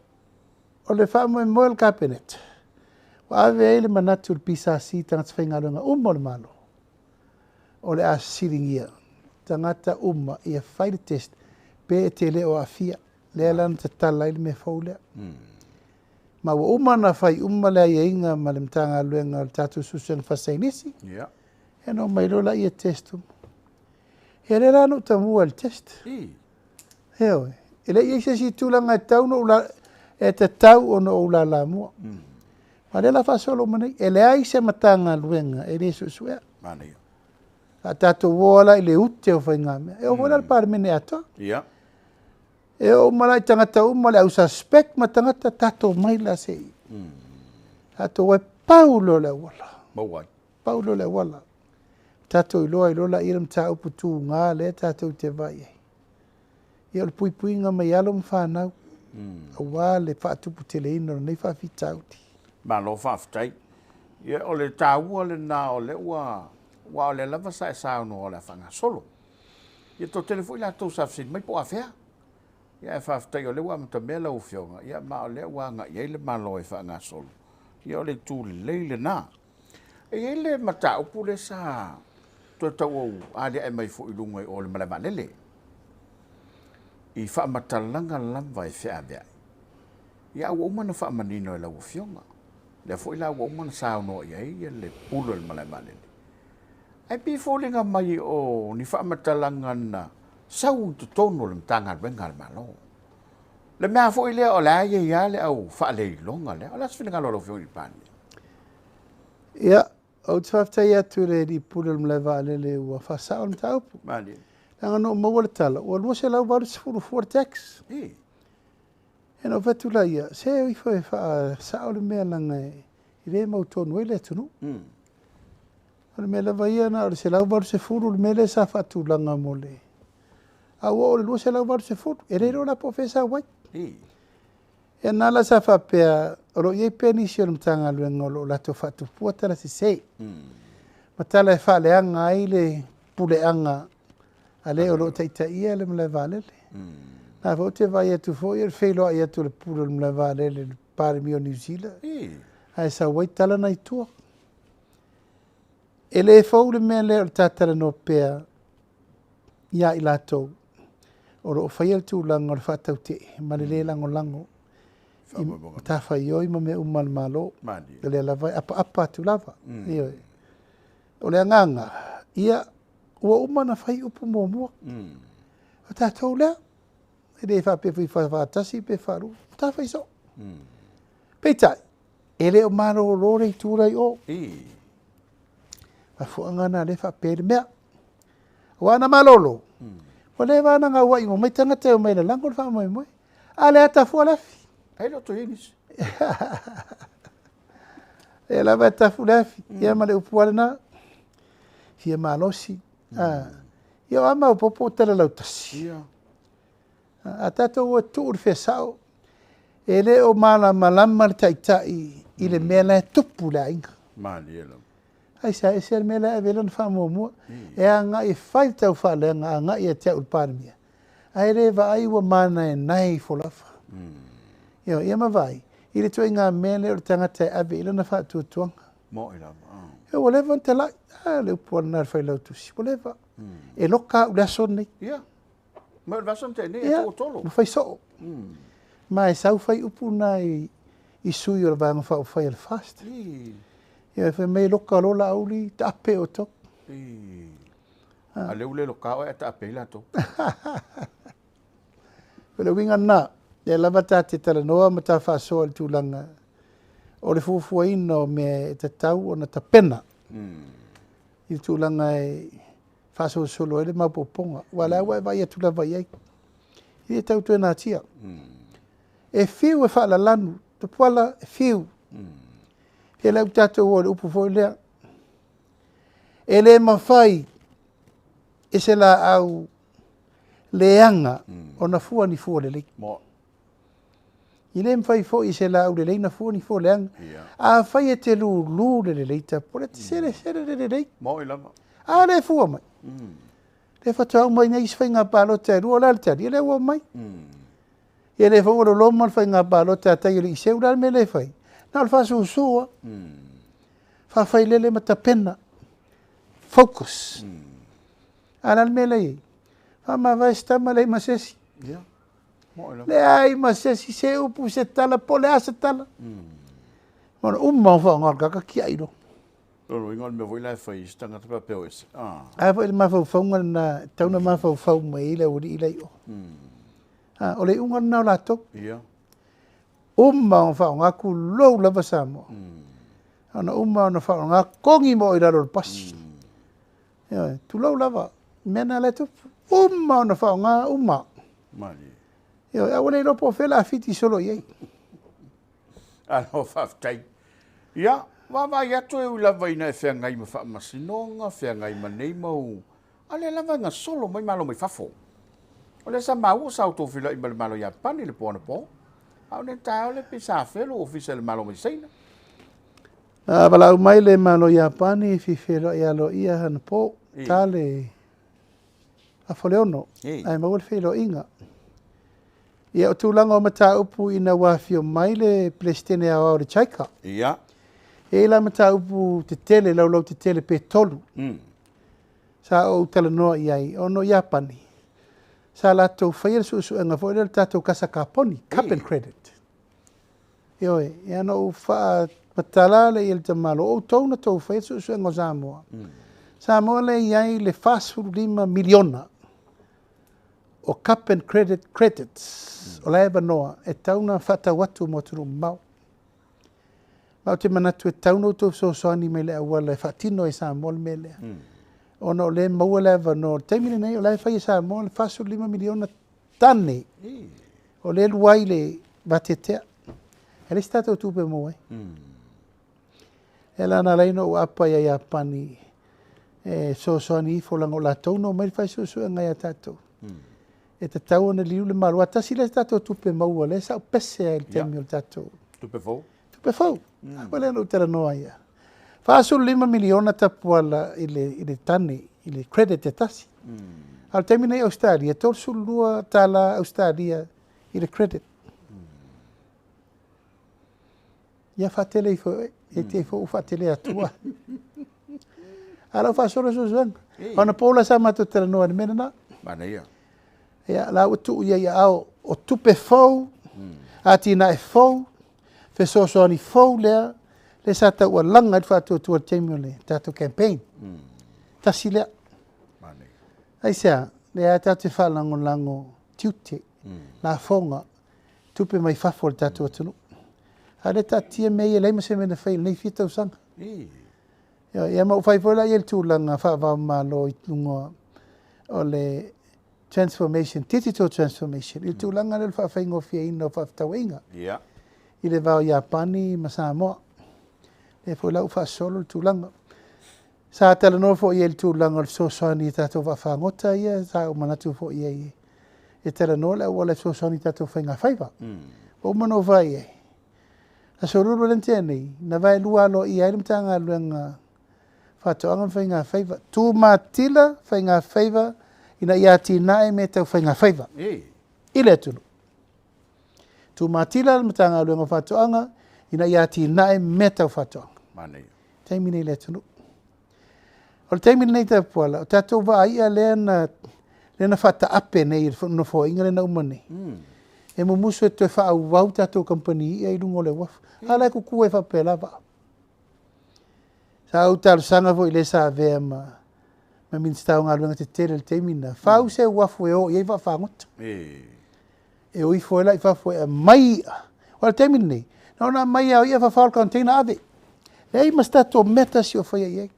o le faamoemoe o le Kapeneta, ua ave ai le manatu i le PSC i tagata faigaluega uma o le Malo, o le a siligia tagata uma ia fai le test pe e te le o aafia. Lea la na tatala ai le mea fou lea. Ma ua uma ona fai uma le aiaiga ma le Matagaluega o le tatou Suesuega Faasaienisi. Ia. Ia na omai loa laia test uma. Ia lea la na ou tamua i le test. Ioe. E le i i ai se isi tulaga e tatau ona ou la, e tatau ona ou lalamua. Ma lea la faasolo uma nei, e leai se Matagaluega e le suesuea. Manaia. A tatou o la i le ute o faigamea. E oo foi la i le Palemene atoa. Ia. E oo uma la i tagata uma, le au suspect ma tagata, tatou mai la se i. Tatou e pau loa le auala. Maua ai. Pau loa le auala. Tatou iloa ai loa la ia le mataupu tuga lea tatou te vaai ai. Ia o le puipuiga mai alo ma fanau, aua le faatuputeleina o lenei faafitauli. Malo faafetai. Ia o le taua lena o lea ua, aua o lea lava sa e saunoa o le a faagasolo. Ia toatele foi latou sa fesili mai po o afea. Ia ae faafetai o lea ua amatamea lau Afioga, ia ma o lea ua agai ai le Malo e faagasolo. Ia o le itu lelei lena. E i ai le mataupu lea sa toe tau aliae mai foi i luga i o le malae vaalele, i faamatalaga lava e feaveai. Ia, a ua uma ona faamanino e lau Afioga, lea foi la ua uma ona saunoa i ai le pule o le malae vaalele. Ae pei e foliga mai o ni faamatalaga na sau i totonu o le Matagaluega a le Malo. Le mea foi lea o le a i ai lava le au faaleiloga lea. O le a se finagalo o lau Afioga i le Palemia? Ia, ou te faafetai atu i le Alii Pule o le Malae Vaalele ua faasao le mataupu. Malie. Leaga na ou maua le tala, ua 280 fua le tax. I. Ia na ou fai atu laia, se o ifo e faasao le mea leaga e le mautonu ai le atunuu. O le mea lava ia na o le 180 le mea lea sa faatulaga mo le... A ua oo i le 280, e le iloa la po o fea e sau ai. Ia na la sa faapea, o lo o i ai pea nisi o le Matagaluega o lo o latou faatupua tala sese. Ma tala e faaleaga ai le puleaga a le o lo o taitaia le malae vaalele. Na foi ou te vaai atu foi o le feiloai atu o le pule o le malae vaalele i le Palemia o Niu Sila, ae sau ai tala na i tua. E le fou le mea lea o le ta talanoa pea ia i latou o lo o faia le tulaga o le faatautee ma le le lagolago i matafaioi ma mea uma a le Malo. O lea lava e apaapa atu lava. Ioe. O le agaga, ia, ua uma ona fai upu muamua. O tatou lea, e le faapea foi faatasi pe faalua, ta fai soo. Peitai, e le o malolo le itu la i o. Mafuaaga na lea e faapea ai le mea. Aua ana malolo, ua leva ona gauai uma mai tagata e omai e lalago le faamoemoe. A lea tafu le afi. Ai le o toe nisi. E lava e tafu le afi. Ia ma le upu lava lena. Fia malosi. Ia o a maopoopo o tala lautasi. A tatou o e tuu le fea sao, e le o malamalama le taitai i le mea la e tupu i le aiga. Malie lava. Ai sa ese le mea la e ave lona faamuamua. E agai e fai le taufaaleaga agai ia te au le Palemia. Ae le vaai ua manaenae ifo lava. Ia, ia ma vaai i le ituaiga mea lea o le tagata e ave i lana faatuatuaga. Mo'i lava. Ia ua leva ona talai. A, le upu lava lena a le failautusi. Ua leva. E loka au i le aso lenei. Ia. Ma o le vasa na tea nei, e toatolu. Ua fai soo. Ma e sau fai upu na i sui o le Vaega Faaupufai a le FAST. Ia, fai mai e loka loa Laauli, taape outou. A lea ua le loka oe ae taape ai latou. O le uiga lena, lea lava ta te talanoa ma ta faasoa i le tulaga o le fuafuaina o mea e tatau ona tapena i le tulaga e faasolosolo ai le maopoopoga. Aua o lea ua e vaai atu lava i ai, e le tau toe natia. E fiu e faalalanu, Tupuola e fiu. Ia lea ua tatou oo i le upu foi lea, e le mafai e se laau leaga ona fua ni fua lelei. E le mafai foi e se laau lelei na fua ni fua leaga. Afai e te lulu le lelei Tupuola, e te selesele le lelei. Mo'i lava. A le fua mai. Le faatoa uma nei isi faiga palota e lua, o le a le tali? E le ua mai. Ia le foi ua loloma le faiga palota a tai o le Iseu, o le a le mea le fai? Na o le faasusu lava. Faafailele ma tapena. Focus. A o le a le mea la e i ai? Faamavae se tama leai ma se isi. Leai ma se isi, se upu, se tala, po o le a se tala. Ona uma o faaaoga o le tagata tiai loa. O lona uiga o le mea foi la e fai i se tagata faapea o ese. A foi le mafaufauga lena, e tatau ona mafaufau mai ai le aualii la i o. O le iuga lena o latou. Uma ona faaaoga, tulou lava Samoa. Ona uma ona faaaoga, togi ma oe i lalo o le pasi. Ioe, tulou lava, mea na la e tupu. Uma ona faaaoga, uma. Ioe, ae ua le iloa po o fea o le a fiti solo i ai. Alo, faafetai. Ia, vaavaai atu e ui lava ina e feagai ma faamasinoga, feagai ma nei mau, a lea lava e gasolo mai malo mai fafo. O lea sa maua sa outou feiloai ma le Malo Iapani i le po anapo. A o nei taeao lea pei sa afea lou ofisa i le Malo mai Saina. Na valaau mai le Malo Iapani e fia feiloai aloaia anapo, ta le afa o le 6, ae maua le feiloaiga. Ia, o tulaga o mataupu ina ua afio mai le Peresetene Aoao o le JICA. E i ai la mataupu tetele, laulau tetele pe 3. Sa ou talanoa i ai, ona o Iapani, sa latou faia le suesuega foi lea o le tatou kasa kaponi, carbon credit. Ioe, ia na ou faamatala lea i le tamaloa, o outou na tou faia le suesuega o Samoa. Samoa lea e i ai le $45 miliona o cap and credit credits o la e avanoa e tatau ona faatau atu mo atunuu mamao. Ma ou te manatu e tatau ona outou fesoasoani mai i le auala e faatino ai e Samoa le mea lea. Ona o lea e maua le avanoa. O le taimi lenei o la e fai e Samoa le $45 miliona tane o lea e alu ai le vateatea. E leai se tatou tupe e maua ai. Lea la na ala ai ona ou aapa ia Iapani e fesoasoani ifo leaga o latou na omai fai suesuega ia tatou. E tatau ona liliu le Malo, aua tasi lea tatou tupe maua lea sa ou pese ai i le taimi o le tatou Tupe fou. Tupe fou. A lea na ou talanoa ai. $45 miliona tapuala i le tane, i le credit e tasi. A o le taimi nei i Ausetalia, e $32 Ausetalia i le credit. Ia faatele ifo e oe, e te i foi ua faatele atua. A o la ua faasolo suesuega. O anapo la sa matou talanoa i le mea lena. Manaia. Ia, la ua tuu i ai i aao o tupe fou, atinae fou, fesoasoani fou lea, lea sa taualaga ai le faatuatua i le taimi o le tatou campaign. Tasi lea. Manaia. Aisea? Lea tatou te faalagolago tiute, lafoga, tupe mai fafo a le tatou atunuu. A o lea e taatia mea ia e leai ma se mea na faia i lenei fia tausaga. Ia ma ua fai foi la i le tulaga faava-o-Malo i luga o le transformation, digital transformation, i le tulaga lea o le faafaigofieina o faafetauaiga i le va o Iapani ma Samoa. Lea foi la ua faasolo le tulaga. Sa talanoa foi i ai i le tulaga o le fesoasoani i tatou vaafagota ia, sa ou manatu foi i ai e talanoa le auala e fesoasoani i tatou faigafaiva. Ua uma ona ou fai i ai, aso Lulu lea na tea nei, na vaelua aloaia ai le Matagaluega Faatoaga ma Faigafaiva. Tumatila faigafaiva ina ia atinae mea tau faigafaiva i le atunuu. Tumatila le Matagaluega o Faatoaga ina ia atinae mea tau faatoaga. Manaia. Taimi nei i le atunuu. O le taimi lenei Tapuala, o tatou vaaia lea na faataape nei i le nofoaiga lea na uma nei. E mumusu e toe faaauau tatou kamupani ia i luga o le uafu. A la e kuku ai faapela vaa. Sa ou talosaga foi i le sa avea ma Minisita o Galuega Tetele i le taimi lena, fau se uafu e o i ai vaafagota. E o ifo ai la i fafo e aumai i'a. O le taimi lenei, na ona aumai lava o i'a fafao le container ave. Leai ma se tatou mea tasi o faia i ai.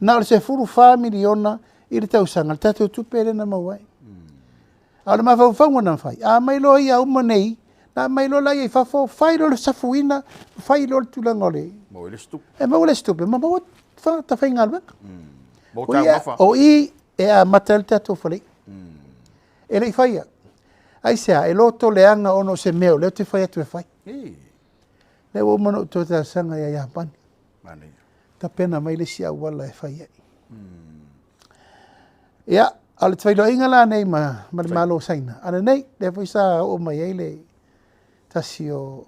Na o le $14 miliona i le tausaga le tatou tupe lea na maua ai. A o le mafaufauga na fai, a aumai loa i'a uma nei, na aumai loa laia i fafo, fai loa le safuina, fai loa le tulaga o le Maua le isi tupe. E maua le isi tupe, ma maua tagata faigaluega. Mo taumafa. O i e amata ai le tatou faleia. E le i faia. Aisea, e loto leaga ona o se mea o lea ou te fai atu e fai. Lea ua uma ona ou toe talosaga ia Iapani. Manaia. Tapena mai le isi auala e fai ai. Ia, a o le feiloaiga la nei ma le Malo o Saina, ananei, lea foi sa oo mai ai le tasi o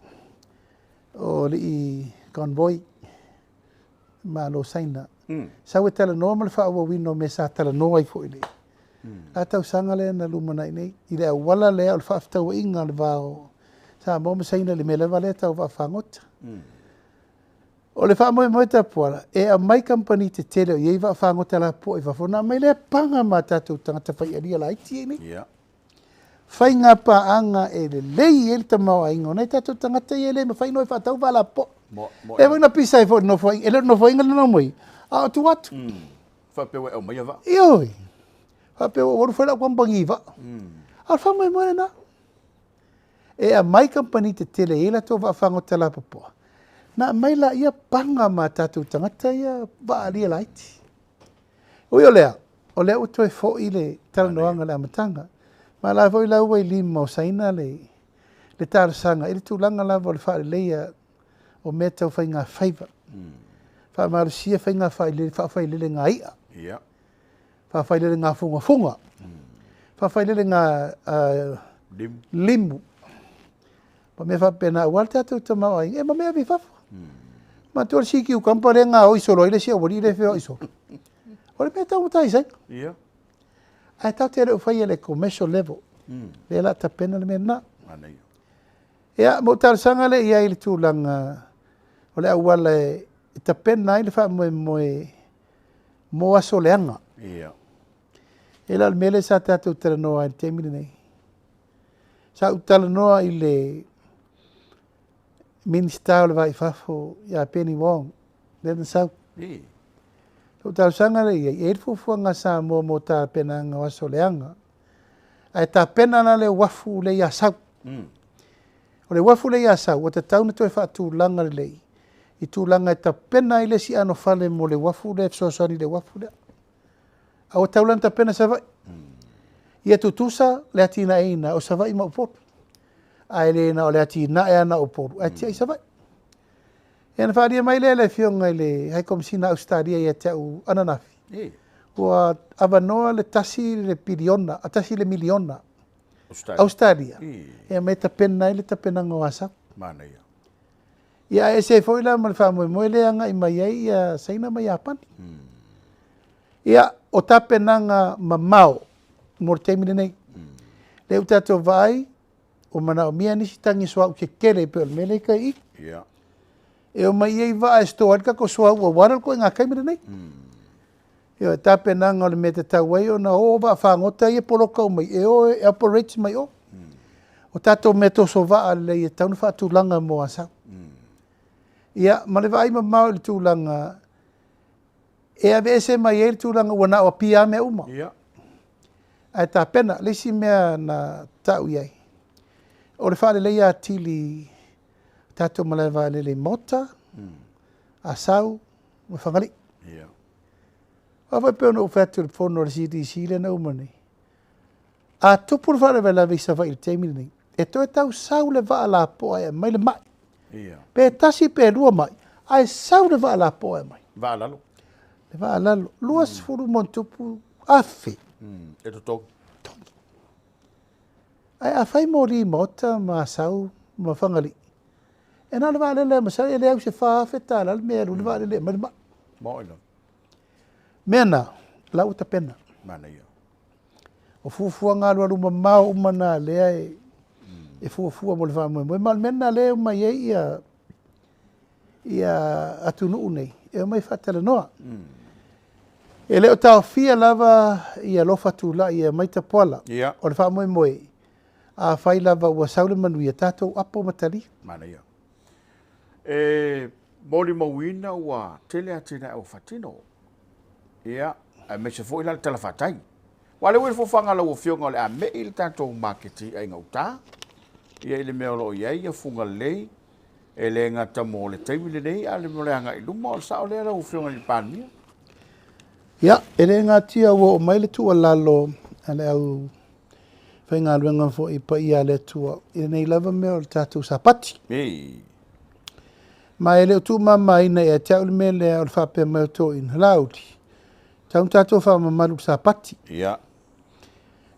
alii convoy Malo o Saina. Sau e talanoa ma le faaauauina o mea sa talanoa ai foi i le la tausaga lea na lumanai nei, i le auala lea o le faafetauaiga o le va o Samoa ma Saina i le mea lava lea tau vaafagota. O le faamoemoe Tapuala, e aumai kamupani tetele o i ai vaafagota lapopoa i fafo, ona aumai lea paga ma tatou tagata faialia laiti ia nei. Faiga paaga e lelei ai le tamaoaiga o nai tatou tagata ia e le mafai ona o e faatau vaa lapopoa. Lea foi na pisa ai foi i le nofoaiga, e le o le nofoaiga lena na omai, a o tua atu. Faapea ua e aumaia vaa. Ioe. Faapea ua ou alu fai lau kamupani i vaa. A o le faamoemoe lena. E aumai kamupani tetele e i ai latou vaafagota lapopoa, na aumai laia paga ma tatou tagata ia vaalia laiti. Ui o lea, o lea ua toe foi le talanoaga i le amataga. Ma la foi la ua i lima o Saina le talosaga i le tulaga lava o le faaleleia o mea tau faigafaiva. Faamalosia faiga faafailelega i'a. Faafailelega fugafuga. Faafailelega limu. Ma mea faapena aua le tatou tamaoaiga, ma mea ave i fafo. Matua le sea cucumber lea gaoi solo ai le isi aualii lea e feoai solo. O le mea taugata ai i Saina. Ae tatou te le o faia i le commercial level. Lea o le a tapena le mea lena. Ia, ma ou talosaga lea i ai i le tulaga o le auala e tapena ai le faamoemoe mo aso leaga. E la o le mea lea sa tatou talanoa ai i le taimi lenei. Sa ou talanoa i le Minisita o le Va i Fafo ia Penny Wong, lea na sau. Lou talosaga lea i ai, e i ai le fuafuaga a Samoa mo tapenaga o aso leaga. Ae tapena la le uafu lea i Asau. O le uafu lea i Asau, ua tatau ona toe faatulaga lelei i tulaga e tapena ai le isi anofale mo le uafu lea e fesoasoani i le uafu lea. A ua tatau la ona tapena Savaii. Ia tutusa le atinaeina o Savaii ma Upolu. Ae le na o le atinae lava na o Upolu, ae tiai Savaii. Ia na faaalia mai lea e le Afioga i le High Komesina a Ausetalia ia te au ananafi, ua avanoa le 1 piliona, 1 le miliona Ausetalia e aumai e tapena ai le tapenaga o Asau. Ia ae ese ai foi la ma le faamoemoe lea e agai mai ai ia Saina ma Iapani. Ia, o tapenaga mamao mo le taimi lenei. Lea ua tatou vaai, ua manaomia nisi tagi suauu tetele pei o le mea lea i tai i. E omai i ai vaa e store ai le tatou suauu aua le ituaiga taimi lenei. Ioe, tapenaga o le mea e tatau ai ona o vaafagota ia e poloka uma e o e operate mai o. O tatou mea toso vaa lelei e tatau ona faatulaga mo Asau. Ia, ma le vaai mamao i le tulaga e aveese mai ai le tulaga ua na o Apia lava mea uma. Ae tapena, le isi mea na tau i ai, o le faaleleia atili tatou malae vaalele i Malta, Asau ma Fagalii. Aua foi pei ona ou fai atu i le fono a le CDC lea na uma nei, a tupu le faalavelave i Savaii i le taimi lenei, e toe tau sau le vaa lapoa e aumai le mai. Pe tasi pe lua mai, ae sau le vaa lapoa e aumai. Vaa lalo. Le vaa lalo, 20+ afe. E totogi. Ae a fai moli i Maota ma Asau ma Fagalii, e na o le vaalele masalo e le au i se $4,000 le mea e alu ai le vaalele e aumai le mai. Mo ilo. Mea na, la ua tapena. O fuafuaga alualu mamao uma na lea e fuafua mo le faamoemoe. Ma o le mea lena lea e omai ai ia atunuu nei, e omai faatalanoa. E le o taofia lava ia alofa tulai e aumai tapuala. O le faamoemoe, a fai lava ua sau le manuia, tatou apo ma talia. Manaia. E molimauina ua tele atinae ua faatino. Ia, aemaise foi la le talafatai. Ua le ua le fofaga lau afioga o le a mei le tatou maketi i gauta. Ia i le mea o lo o i ai ia Fugalei e le gata mo le taimi lenei a le mo le agai i luma o le sao lea lau afioga i le Palemia. Ia, e le gatia ua oo mai le tuualalo a le au faigaluega foi paia a le Atua i lenei lava mea o le tatou sapati. Ma e le o tuumamaina ia te au le mea lea o le faapea mai o toeaiina, Laauli, tatau ona tatou faamamalu i le sapati.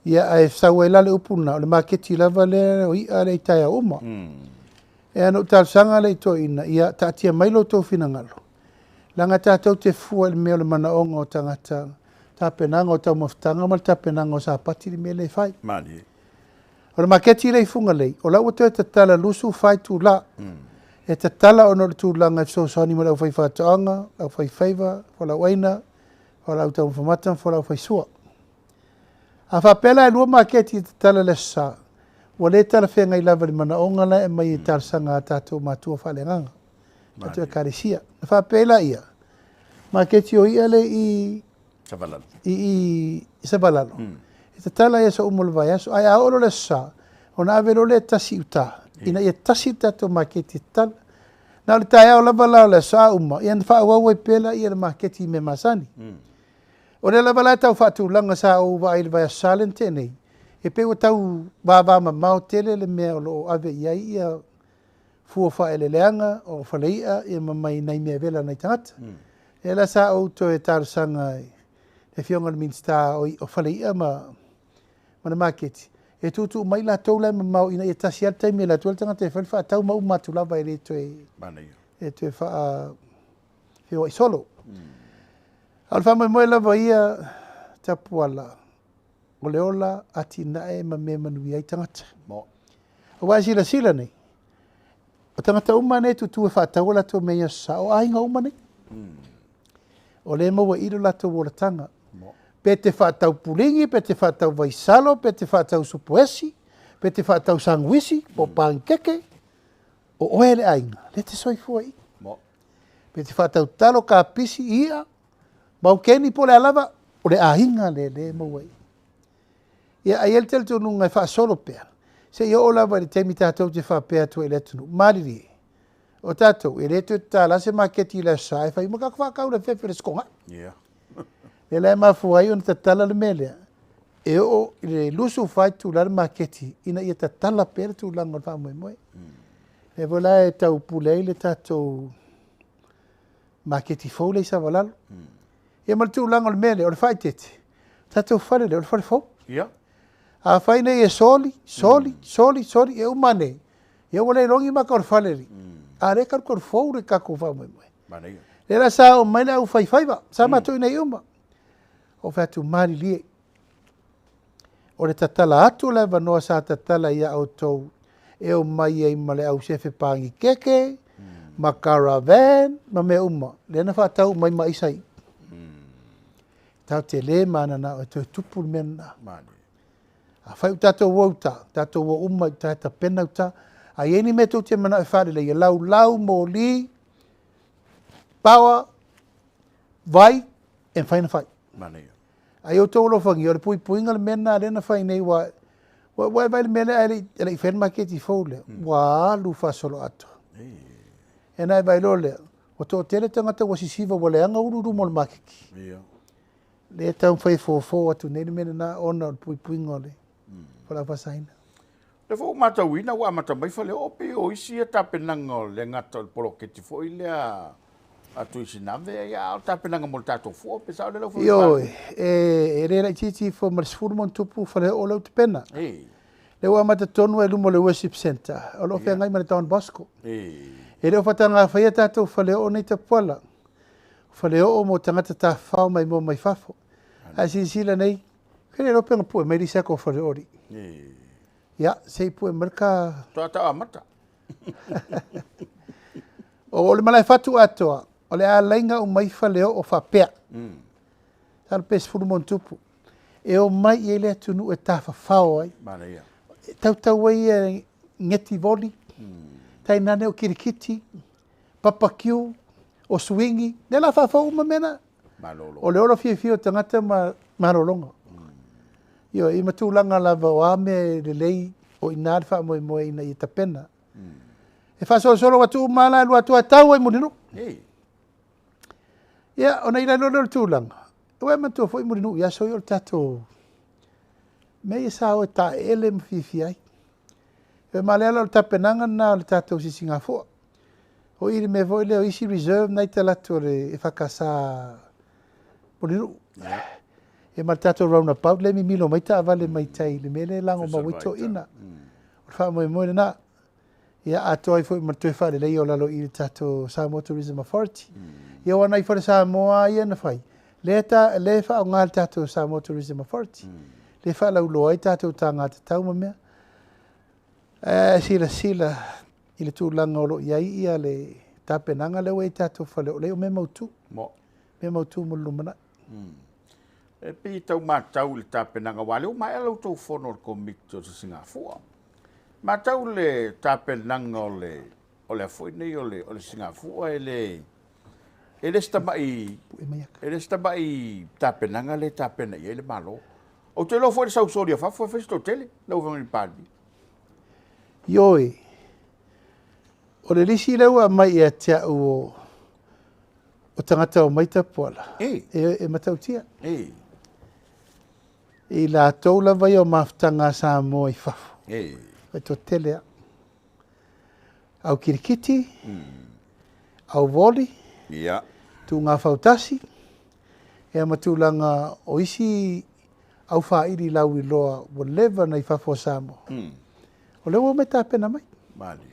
Ia, ae sau ai la le upu lena, o le maketi lava lea o i'a lea i taeao uma. E ana ou talosaga lea i toeaiina, ia taatia mai lo outou finagalo, leaga tatou te fua i le mea o le manaoga o tagata, tapenaga o taumafataga ma le tapenaga o sapati le mea lea e fai. O le maketi lea i Fugalei, o la ua toe tatala 24 itula. E tatala ona o le tulaga e fesoasoani mo le aufaifaatoaga, le aufaifaiva, fualaauaina, fualaau taumafa mata ma fualaau faisua. A faapea la e lua maketi e tatala i le Aso Sa, ua le talafeagai lava i le manaoga la e aumai e talosaga a tatou matua faaleagaga, tatou ekalesia. Na faapea ai laia, maketi o i'a lea i Savalalo. i Savalalo, e tatala i aso uma o le vaiaso, ae a oo loa le Aso Sa, ona ave loa lea tasi i uta, ina ia tasi le tatou maketi e tatala. Na o le taeao lava la o le Aso Sa uma, ia na faaauau ai pea laia le maketi i mea masani. O lea lava la e tau faatulaga sa ou vaai i le vaiaso Sa lea na tea nei, e pei ua tau vavamamao tele le mea o lo o ave i ai ia fua faaeleeleaga, o faleia, ia ma mai nai mea vela a nai tagata. Lea la sa ou toe talosaga i le afioga i le Minisita o Faleia ma le maketi, e tuutuu mai latou la e mamao ina ia tasi lava le taimi e alu atu ai le tagata e fai le faatau ma uma atu lava e le toe e toe faa feoai solo. A o le faamoemoe lava ia Tapuala, o le ola atinae ma mea manuia ai tagata. Aua e silasila nei, O tagata uma nei e tutū e faatau a latou mea i Aso Sa, o aiga uma nei. O lea e maua i i lo latou olataga. Pe te faatau puligi, pe te faatau vaisalo, pe te faatau supuesi, pe te faatau saguisi, po o panikeke, o oe le aiga, lea e te soifua i i. Pe te faatau talo, kapisi, i'a, maukeni po o le a lava, o le aiga lea lea e maua i i. Ia, ae i ai le talitonuga e faasolo pea, seia oo lava i le taimi tatou te faapea atu ai i le atunuu, malilie, o tatou, e le toe tatala se maketi i le Aso Sa e fai uma tatou faatau i le afiafi o le Aso Toonai. Ia. Lea la e mafua ai ona tatala le mea lea, e oo i le 24 itula le maketi ina ia tatala pea le tulaga o le faamoemoe. Lea foi la e tau pule ai le tatou maketi fou lea i Savalalo. Ia ma le tulaga o le mea lea, o le faaeteete, o tatou fale lea, o le fale fou. Ia. Afai nei e soli, soli, soli, soli, e uma ane, ia ua le iloa ni maka o le fale alii. A o lea e talutalufou fou le tatou faamoemoe. Manaia. Lea la sa oo mai le aufaifaiva, sa matou i inei uma. Ou fai atu, malilie, o le tatala atu o le avanoa sa tatala ia outou e omai ai ma le au sefe panikeke, ma caravan, ma mea uma, lea na faatau uma ai ma aisa ia. Tatou te le mananao e toe tupu le mea lena. Afai ua tatou o i uta, tatou o uma i uta e tapena uta. A i ai ni mea tou te manao e faaleleia, laulau, moli, power, vai, e mafai ona fai. Manaia. A ia outou alofagia, o le puipuiga le mea lena lea na fai nei, ua ua e vaai i le mea lea ae le i faia le maketi fou lea, ua alu faasoloatoa. Ia ona e vaai loa lea, ua toatele tagata ua sisiva ua leaga ulu i luma o le maketi. Ia. Lea e taumafai e fofo atu nei le mea lena ona o le puipuiga o le fualaau faasaina. O lea foi ua matauina ua amata mai faleoo pei o isi ia tapenaga o le gata o le poloketi foi lea a Tuisinave, ia a o tapenaga mo le tatou fua, pe sao lea lau Afioga i le Ioe, Palemia? e le laitiiti ifo ma le 10 ma ona tupu faleoo lea ua tapena. Ei. Lea ua amata tonu lava i luma o le Worship Centre, o lo o feagai ma le Don Bosco. Ei. E le o faataga faia tatou faleoo nei Tapuala. O faleoo mo tagata tafafao maimoa mai fafo. Ae silasila nei, e le iloa pe na pue mai le isi a tatou faleoo alii. Ei. Ia, se i pue mai le ka... Toa tau amata. O le malaefatu atoa, o le alaiga uma ai faleoo faapea. Masalo pe 10 ma ona tupu. E omai i ai le atunuu e tafafao ai. Manaia. E tautau ai e geti voli, tainane o kirikiti, papakiu, o suingi, lea la faafou uma mea na. Malolo. O le ola fiafia o tagata ma malologa. Ioe, i ma tulaga lava o a mea e lelei, o i ina le faamoemoe ina ia tapena. E faasolosolo atu uma la e alu atu lava e tau ai i Mulinuu. Ei. Ia, ona i lalo lea o le tulaga, ua e manatua foi Mulinuu i aso ia o le tatou mea ia sa o e taeele ma fiafia ai. E ma lea la o le tapenaga lena o le tatou sisigafua. O i le mea foi lea o isi reserve na i talaatu o le EFKS Mulinuu. Ia ma le tatou roundabout lea e mimilo mai taavale mai tai i le mea lea e lagomau ai toeaiina. O le faamoemoe lena. Ia atoa ai foi ma le toe faaleleia o lalo i le tatou Samoa Tourism Authority. Ia aua nai fale Samoa lava ia na fai, lea ta, lea e faaaoga e le tatou Samoa Tourism Authority. Lea e faalauiloa ai tatou taga tatau ma mea. Ae silasila i le tulaga o lo o i ai ia le tapenaga lea ua i ai tatou fale, o lea o mea mautu. Mo. Mea mautu mo le lumanai. E pei e tau matau i le tapenaga, aua o lea ua maea la outou fono o le Komiti o Sisigafua. Matau le tapenaga o le o le a foi nei o le o le Sisigafua e le e le se tamai Pue mai aka. e le se tamai tapenaga lea e tapena i ai le Malo. Ou te iloa foi le sausoli a fafo e fai se toatele, lau Afioga i le Palemia. Ioe, o le lisi lea ua aumai ia te au o o tagata o mai Tapuala, Ei. e, e matautia. Ei. I latou lava ia o mafutaga a Samoa i fafo. Ei. E toatele lava. Au kirikiti, au voli, Ia. tuuga fautasi, ia ma tulaga o isi au faili lauiloa ua leva ona i fafo o Samoa. O lea ua omai tapena mai. Malie.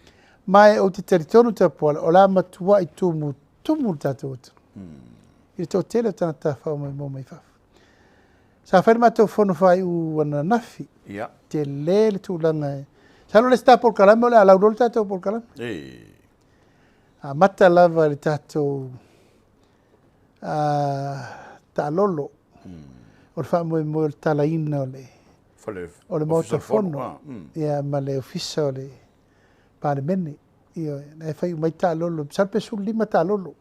Ma e ou te talitonu Tapuala, o le a matuai tumutumu le tatou atunuu. I le toatele o tagata tafafao maimoa mai fafo. Sa fai le matou fono faaiu ananafi. Ia. Tele le tulaga e... Masalo o le isi ta polokalame o le a lauiloa le tatou polokalame. Ei. Amata lava i le tatou taalolo o le faamoemoe o le talaina o le o le Maota Fono ia ma le Ofisa o le Palemene. Ioe, na e fai uma ai taalolo, masalo pe 15 taalolo.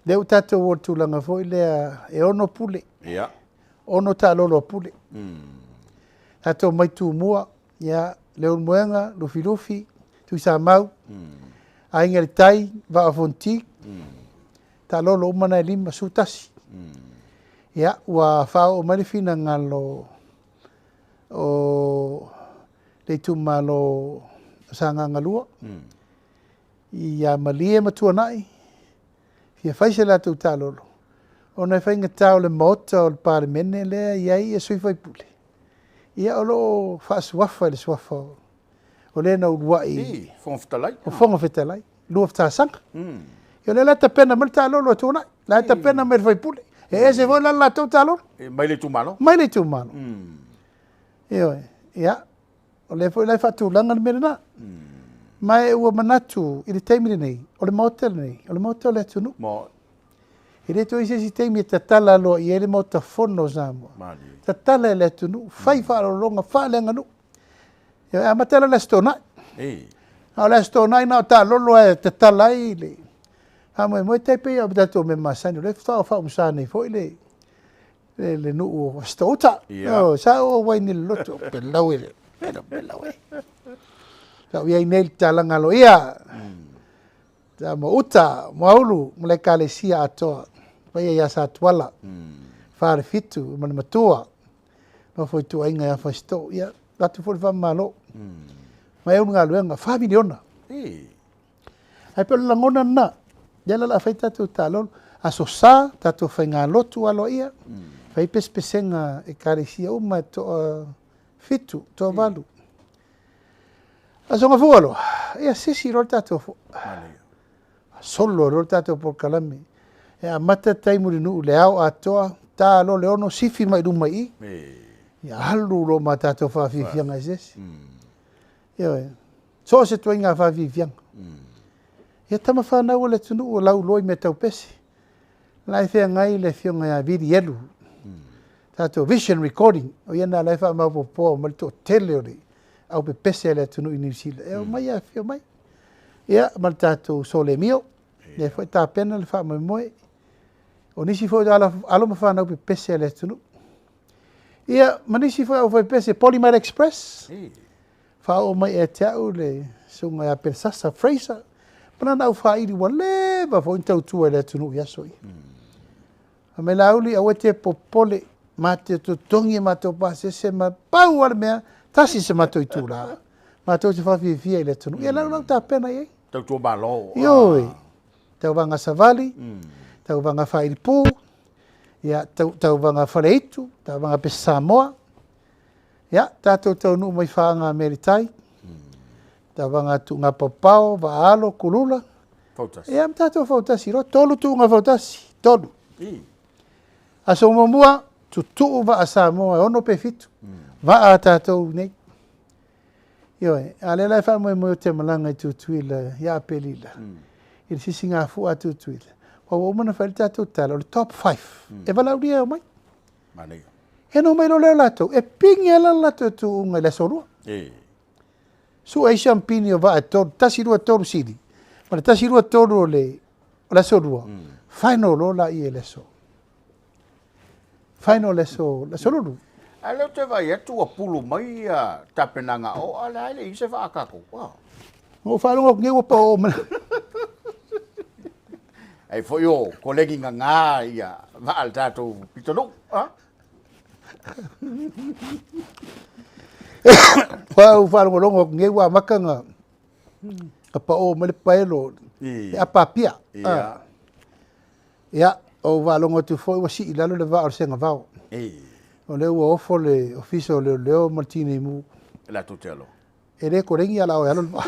Lea ua tatou oo i le tulaga foi lea e 6 pule. Ia. 6 taalolo a Pule. Tatou omai Tumua, ia, Leulumoega, Lufilufi, Tuisamau, Aiga i le Tai, Vaa o Fonoti, taalolo uma na e 51. Ia, ua faaoo mai le finagalo o le itumalo o Sagaga 2, ia Malie ma Tuanai, fia fai se latou taalolo, ona e faigata o le Maota o le Palemene lea e i ai sui usufono, ia o lo o faasuafa i le suafa o le na uluai I, Fofoga Fetalai. O Fofoga Fetalai, lua talosaga. Ia o lea la e tapena mai le taalolo a Tuanai, la e tapena mai le sui usufono. E ese foi la le latou taalolo. E mai le itumalo. Mai le itumalo. Ioe, ia, o lea foi la e faatulaga le mea lena. Ma e ua manatu i le taimi lenei, o le Maota lenei, o le Maota o le atunuu. E le toe i ai se isi taimi e tatala aloaia ai le Maota Fono o Samoa. Tatala e le atunuu, fai faaaloaloga, faaleaganuu. E amata la le Aso Toonai. A o le Aso Toonai na o taalolo e tatala ai le faamoemoe, tai pei o tatou mea masani, o lea faatoa faaumusa nei foi le nuu o Fasitoo-uta. Sa ou auai nei i le lotu, pelau e, pelau, pelau e. Sa ou i ai nei i le tatalaga aloaia. Sa ma uta, Muaulu ma le ekalesia atoa, paia ia Satuala, Falefitu ma le Matua, nofo ituaiga ia Fasitoo, ia, avatu foi le faamalo. Ma e ulu galuega, 4 miliona. Ae pei o le lagona lena, lea la o le a fai tatou taalolo, Aso Sa, tatou faigalotu aloaia, fai pesepesega ekalesia uma e toa 7, toa 8. Aso Gafua loa, ia sisi loa le tatou fua. Solo loa le tatou polokalame. E amata taimi o le nuu i le ao atoa, ta loa le 6, sifi mai luma i i. Ia alu loa ma tatou faafiafiaga eseese. Ioe, so o se ituaiga faafiafiaga. Ia tama fanau a le atunuu o lauiloa i mea tau pese. La e feagai le afioga ia Vili Elu, tatou Vision Recording, o ia na la e faamaopoopoa mai le toatele o le au pepese a le atunuu i Niu Sila. E omai afifio mai. Ia, ma le tatou Solemio, lea foi tapena le faamoemoe. O nisi foi alo ma fanau pepese a le atunuu. Ia, ma nisi foi au fai pese, Polymite Express. Faaoo mai ia te au le susuga ia Pelesasa Fraser, ma lana aufaili ua leva foi ona tautua i le atunuu i aso ia. Fai mai Laauli, aua e te popole, ma te totogi e matou pasese ma pau lava le mea, tasi se matou itula, matou te faafiafia i le atunuu. Ia lau lau tapena i ai. Tautua Malo. Ioe, tauvaga savali, tauvaga faailipu, ia, tauvaga faleitu, tauvaga pese Samoa, ia, tatou taunuu mai faaga Melitai, tauvaga tuuga paopao, vaalo, kulula, Fautasi. Ia, ma tatou fautasi loa, 3 tuuga fautasi, 3. Aso muamua, tutuu vaa Samoa e 6 pe 7, vaa a tatou nei. Ioe, a lea la e faamoemoe ou te malaga i Tutuila ia Aperila, i le sisigafua a Tutuila, ua uma ona fai le tatou tala, o le top 5, e valaaulia e omai. E no mai loa lea o latou, e pigi lava le latou tuuga i le aso 2. Sue ai siampini o vaa e 3, 1, 2, 3 sili, ma le 1, 2, 3 o le aso 2, final loa laia i le aso. Final le aso, le aso lulu. A lea ou te vaai atu ua pulu mai ia tapenaga o, a le a e le i se vaa tatou. Na ou faalogo atu nei ua paoo mai. Ai foi o kolegi gagā ia vaa le tatou pitonuu. Ua ou faalogologo atu nei ua amata na paoo mai le paelo e apapia. Ia, ou faalogo atu foi ua sii i lalo le vaa o le Segavao. O lea ua ofo le ofisa o leoleo ma le tineimu. E latou te alo. E le kolegi a la o e alo le vaa.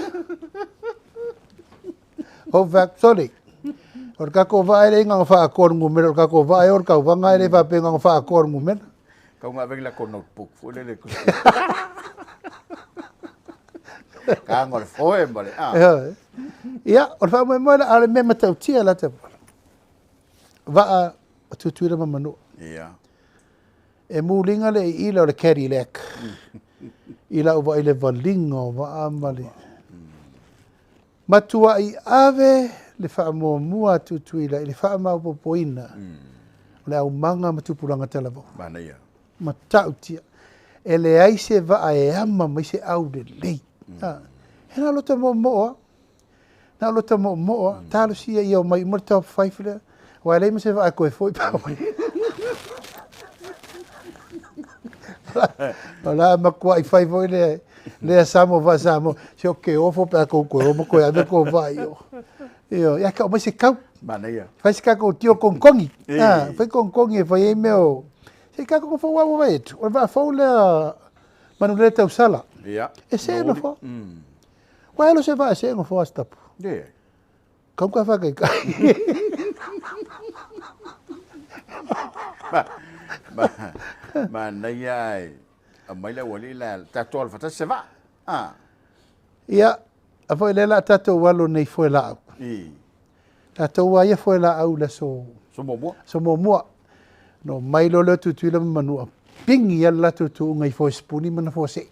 Ou fai atu, sole, o le tatou vaa e leai na ona faaatoa le numera, o le tatou vaa e o le tauvaga e le faapea na ona faaatoa le numera. Kau nga veng la ko notebook foi lele. Ka ngol foe ma le a. Ia, o le faamoemoe la, a o le mea matautia la Tapuala, vaa o Tutuila ma Manua. Ia. E muliga le iila o le Cadillac i lau vaai i le valiga o vaa ma le matuai ave le faamuamua a Tutuila i le faamaopoopoina o le aumaga ma tupulaga talavou. Manaia. Matautia. E leai se vaa e ama mai se aulelei. E na o lota moomoo lava. Na o lota moomoo lava. Talosia ia omai uma le top five lea. Aua e leai ma se vaa e toe foi pe a omai. O le a matuai fai foi lea lea Samoa vaa Samoa. Se o ke ofo pe a tou toe o ma toe ave tou vaa i o. Ioe, ia tau mai se kau. Manaia. Fai se tatou tio togitogi. Fai togitogi e fai ai mea o... Se i tatou fou lava ua vaai atu, o le vaa fou lea manulele tausala. Ia. E see nofoa. Ua elo se vaa e see nofoa a Sitapu. Leai. Kau ka faataitai. Manaia ae aumai le aualii la tatou alo faatasi se vaa. Ah. Ia, a foi lea o le a tatou alo nei i foelaau. Tatou lava ia foelaau i le aso... Aso muamua. Aso muamua. Ona omai loa lea o Tutuila ma Manua, pigi lava le latou tuuga i foesipuni ma na fuasee.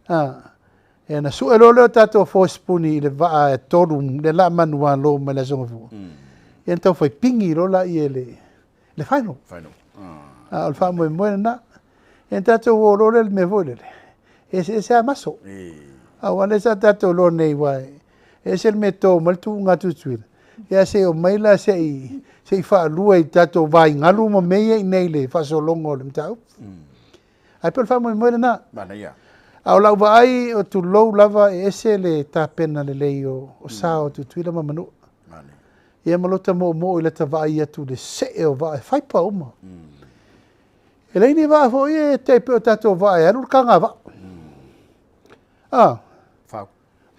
Ia ona sue loa lea o tatou foesipuni i le vaa e tolu lea o le a manuvalo mai le Aso Gafua. Ia ona taufai pigi loa lea i le final. Final. A o le faamoemoe lena. Ia ona tatou o loa lea i le mea foi lele, e eseese lava maso. Aua lea sa tatou iloa nei aua e ese le mea e to mai le tuuga a Tutuila, ia ae se i omai la se i se i faalua i tatou vaigalu ma mea ia i inei i le faasologa o le mataupu. Ae pei o le faamoemoe lena. Manaia. A o lau vaai, o tulou lava e ese le tapena lelei o sa o Tutuila ma Manua. Ia ma lota moomoo i lata vaai atu i le see o vaa e faipa uma. E leai ni vaa foi e tai pei o tatou vaa e alu le kagavaa. A. Fau.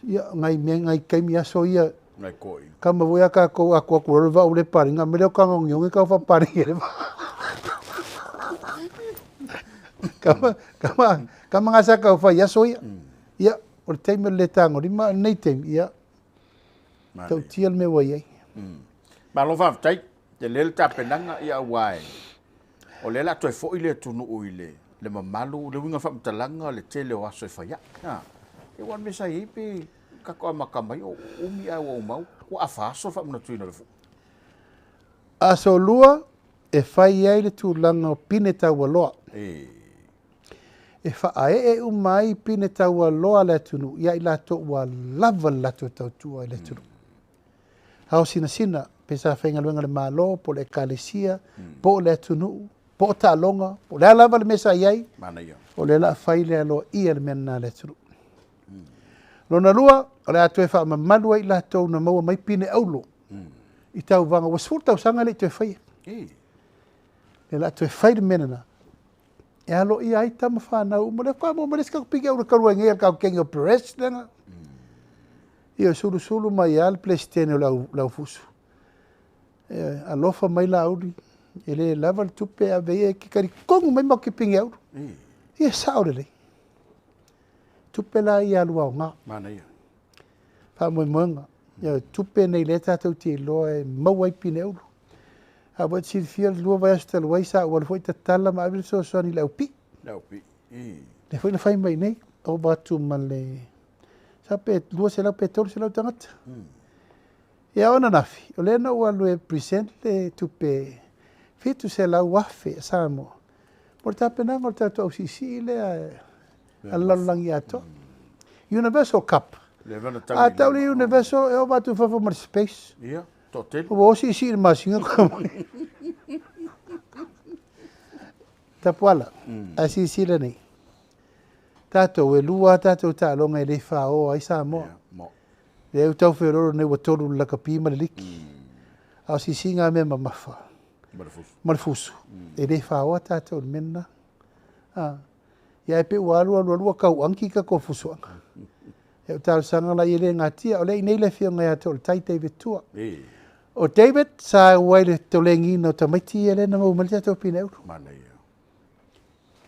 Ia, nai mea, nai taimi aso ia. Nai toeaiina. Kama foi a tatou atu atu loa le vaa ua le paleni, aumai lea o taga oneone tau faapaleni ai le vaa. Kama, kama, kama na sa tau fai i aso ia. Ia, o le taimi o le le tagolima, a o lenei taimi, ia, tautia le mea ua i ai. Malo faafetai, tele le tapenaga, ia aua e, o lea o le a toe foi le atunuu i le le mamalu, le uiga o le faamatalaga, le tele o aso e fai ai. A, ia aua o le mea sa i ai pe tatou amata mai o umi ae ua uma ua afa aso le faamanatuina o le fua. Aso lua e fai ai le tulaga o pine taualoa. E faaee uma ai pine taualoa a le atunuu ia i latou ua lava le latou tautua i le atunuu. Ao sinasina, pe sa faigaluega i le Malo, po o le Ekalesia, po o le atunuu, po o taaloga, po o le a lava le mea sa i ai, o lea o le a fai le aloaia le mea lena a le atunuu. Lona lua, o le a toe faamamalu ai i latou na maua mai pine auro i tauvaga ua 10 tausaga e le i toe faia. O lea o le a toe fai le mea lena e aloaia ai tama fanau uma. O lea faatoa maua mai le isi tatou pine auro talu ai nei a le tatou kegi o Perez lea na. Ioe, sulusulu mai lava le Peresetene o le Aufusu. Ioe, alofa mai Laauli, e le lava le tupe e ave i ai, e te talitonu mai matou te pine auro. Ia, e sao lelei. Tupe la ia alu aoga. Manaia. Faamoemoega. Ioe, tupe nei lea tatou te iloa e maua ai pine auro. A ua e silafia le lua vaiaso talu ai sa ou alu foi tatala ma ave le fesoasoani i le aupii. Le aupii. Lea foi na fai mai nei, ova atu ma le sa pe 200 pe 300 tagata. Ia o ananafi, o lea na ou alu e present le tupe 700,000 a Samoa mo le tapenaga o le tatou ausiisii lea a le lalolagi atoa. Universal Cup. A tau le Universal e ova atu i fafo ma le space. Ia, toatele. Ua o siisii i le masina koe mai. Tapuala, ae silasila nei. Tatou, e lua a tatou taaloga e le faoa ai Samoa. Lea ua tau feoloolo nei ua tolu le lakapi ma le liki. A o siisiiga a mea mamafa ma le fusu, e le faoa tatou i le mea lena. A, ia ae pei ua alu alu alu ua tau anki tatou fusuaga. Ia o talosaga la ia le natia, o lea e i inei le afioga ia Toaletai David Tua. O David sa auai i le tolegiina o tamaiti ia lea na maua mai le tatou pine auro. Manaia.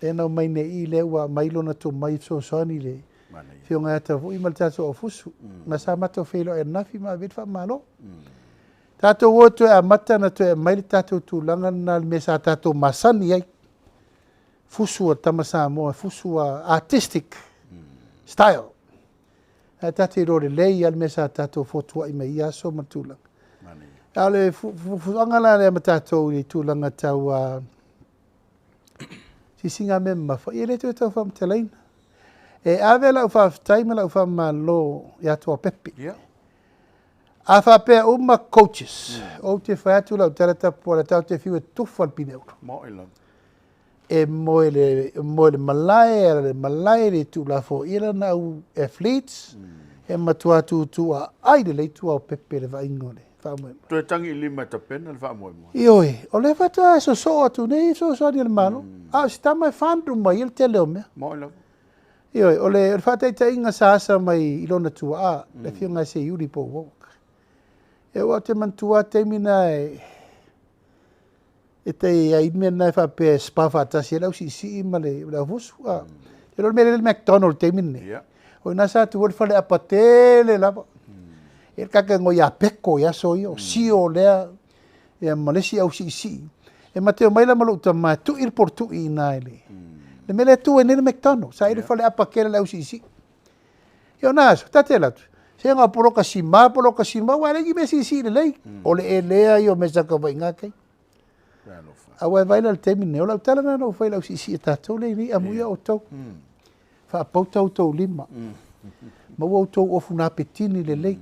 Lea na omai nei i lea ua aumai lona tomai e fesoasoani i le Afioga ia Tavui ma le tatou aufusu. Ma sa matou feiloai ananafi ma ave ai le faamalo. Tatou o e toe amata ona toe aumai le tatou tulaga lena i le mea sa tatou masani ai. Fusu a tama Samoa, fusu a artistic style. Ae tatou iloa lelei lava le mea sa tatou fotuai mai ia aso ma le tulaga. A o le fuafuaga la lea ma tatou i le tulaga tau sisiga mea mamafa, ia e le toe tau faamatalaina. E ave lau faafetai ma lau faamalo ia Tuaopepe. A faapea uma coaches, ou te fai atu lau tala tapuala tatou te fiu e tufa le pine ulu. E moe le, moe le malae, ala le malae, le tuulafoaia lana au athletes, e matua tutu aai lelei Tuaopepe i le vaaiga o le faamoemoe. Toe tagi i lima e tapena le faamoemoe. Ioe, o lea faatoa sosoo atu nei fesoasoani a le Malo, a o si tama e fund uma ai le tele o mea. Moe lava. Ioe, o le faataitaiga sa asa mai i lona tuaa, le afioga ia Seiuli po o Warwick. E aua ou te manatua lava taimi na e E tai ai mea na e faapea e spa faatasi ai le ausiisii ma le aufusu. A. E le mea lea le McDonald taimi lenei. O ina sa tu ai le faleapa tele lava. E kaka ngoi a peko i aso ia, o sio lea ia ma le isi ausiisii. E mate omai la ma lou tama e tui le porotui i ina i le. Le mea lea tu ai nei le McDonald. Sa i le faleapa tele le ausiisii. Ia ona aso, tate alu atu, se na poloka sima, poloka sima, ua leai ni mea siisii lelei. O le elea ia o mea sa tau vaai i na taimi. Aua e vaai la i le taimi lenei, o lau tala lena na ou fai i le ausiisii a tatou lea e i nei, amuia outou. Faapauta outou lima. Maua outou ofu napetini lelei.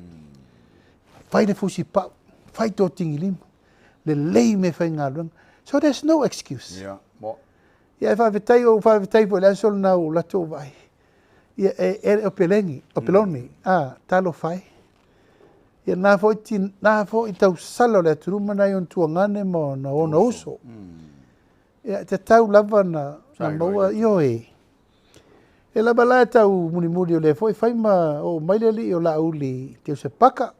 Fai le fusipau, fai totigilima. Lelei meafaigaluega. So there's no excuse. Ia e faafetai, ou faafetai foi i le aso lena ua ou alu atu ou vaai. Ia e le o peleni, o peloni, a, talofa e. Ia na foi, na foi tausala o le atunuu ma nai ona tuagane ma ona ona uso. Ia e tatau lava na maua, ioe. E lava la e tau mulimuli o lea foi fai ma oo mai le alii o Laauli Teusepaka.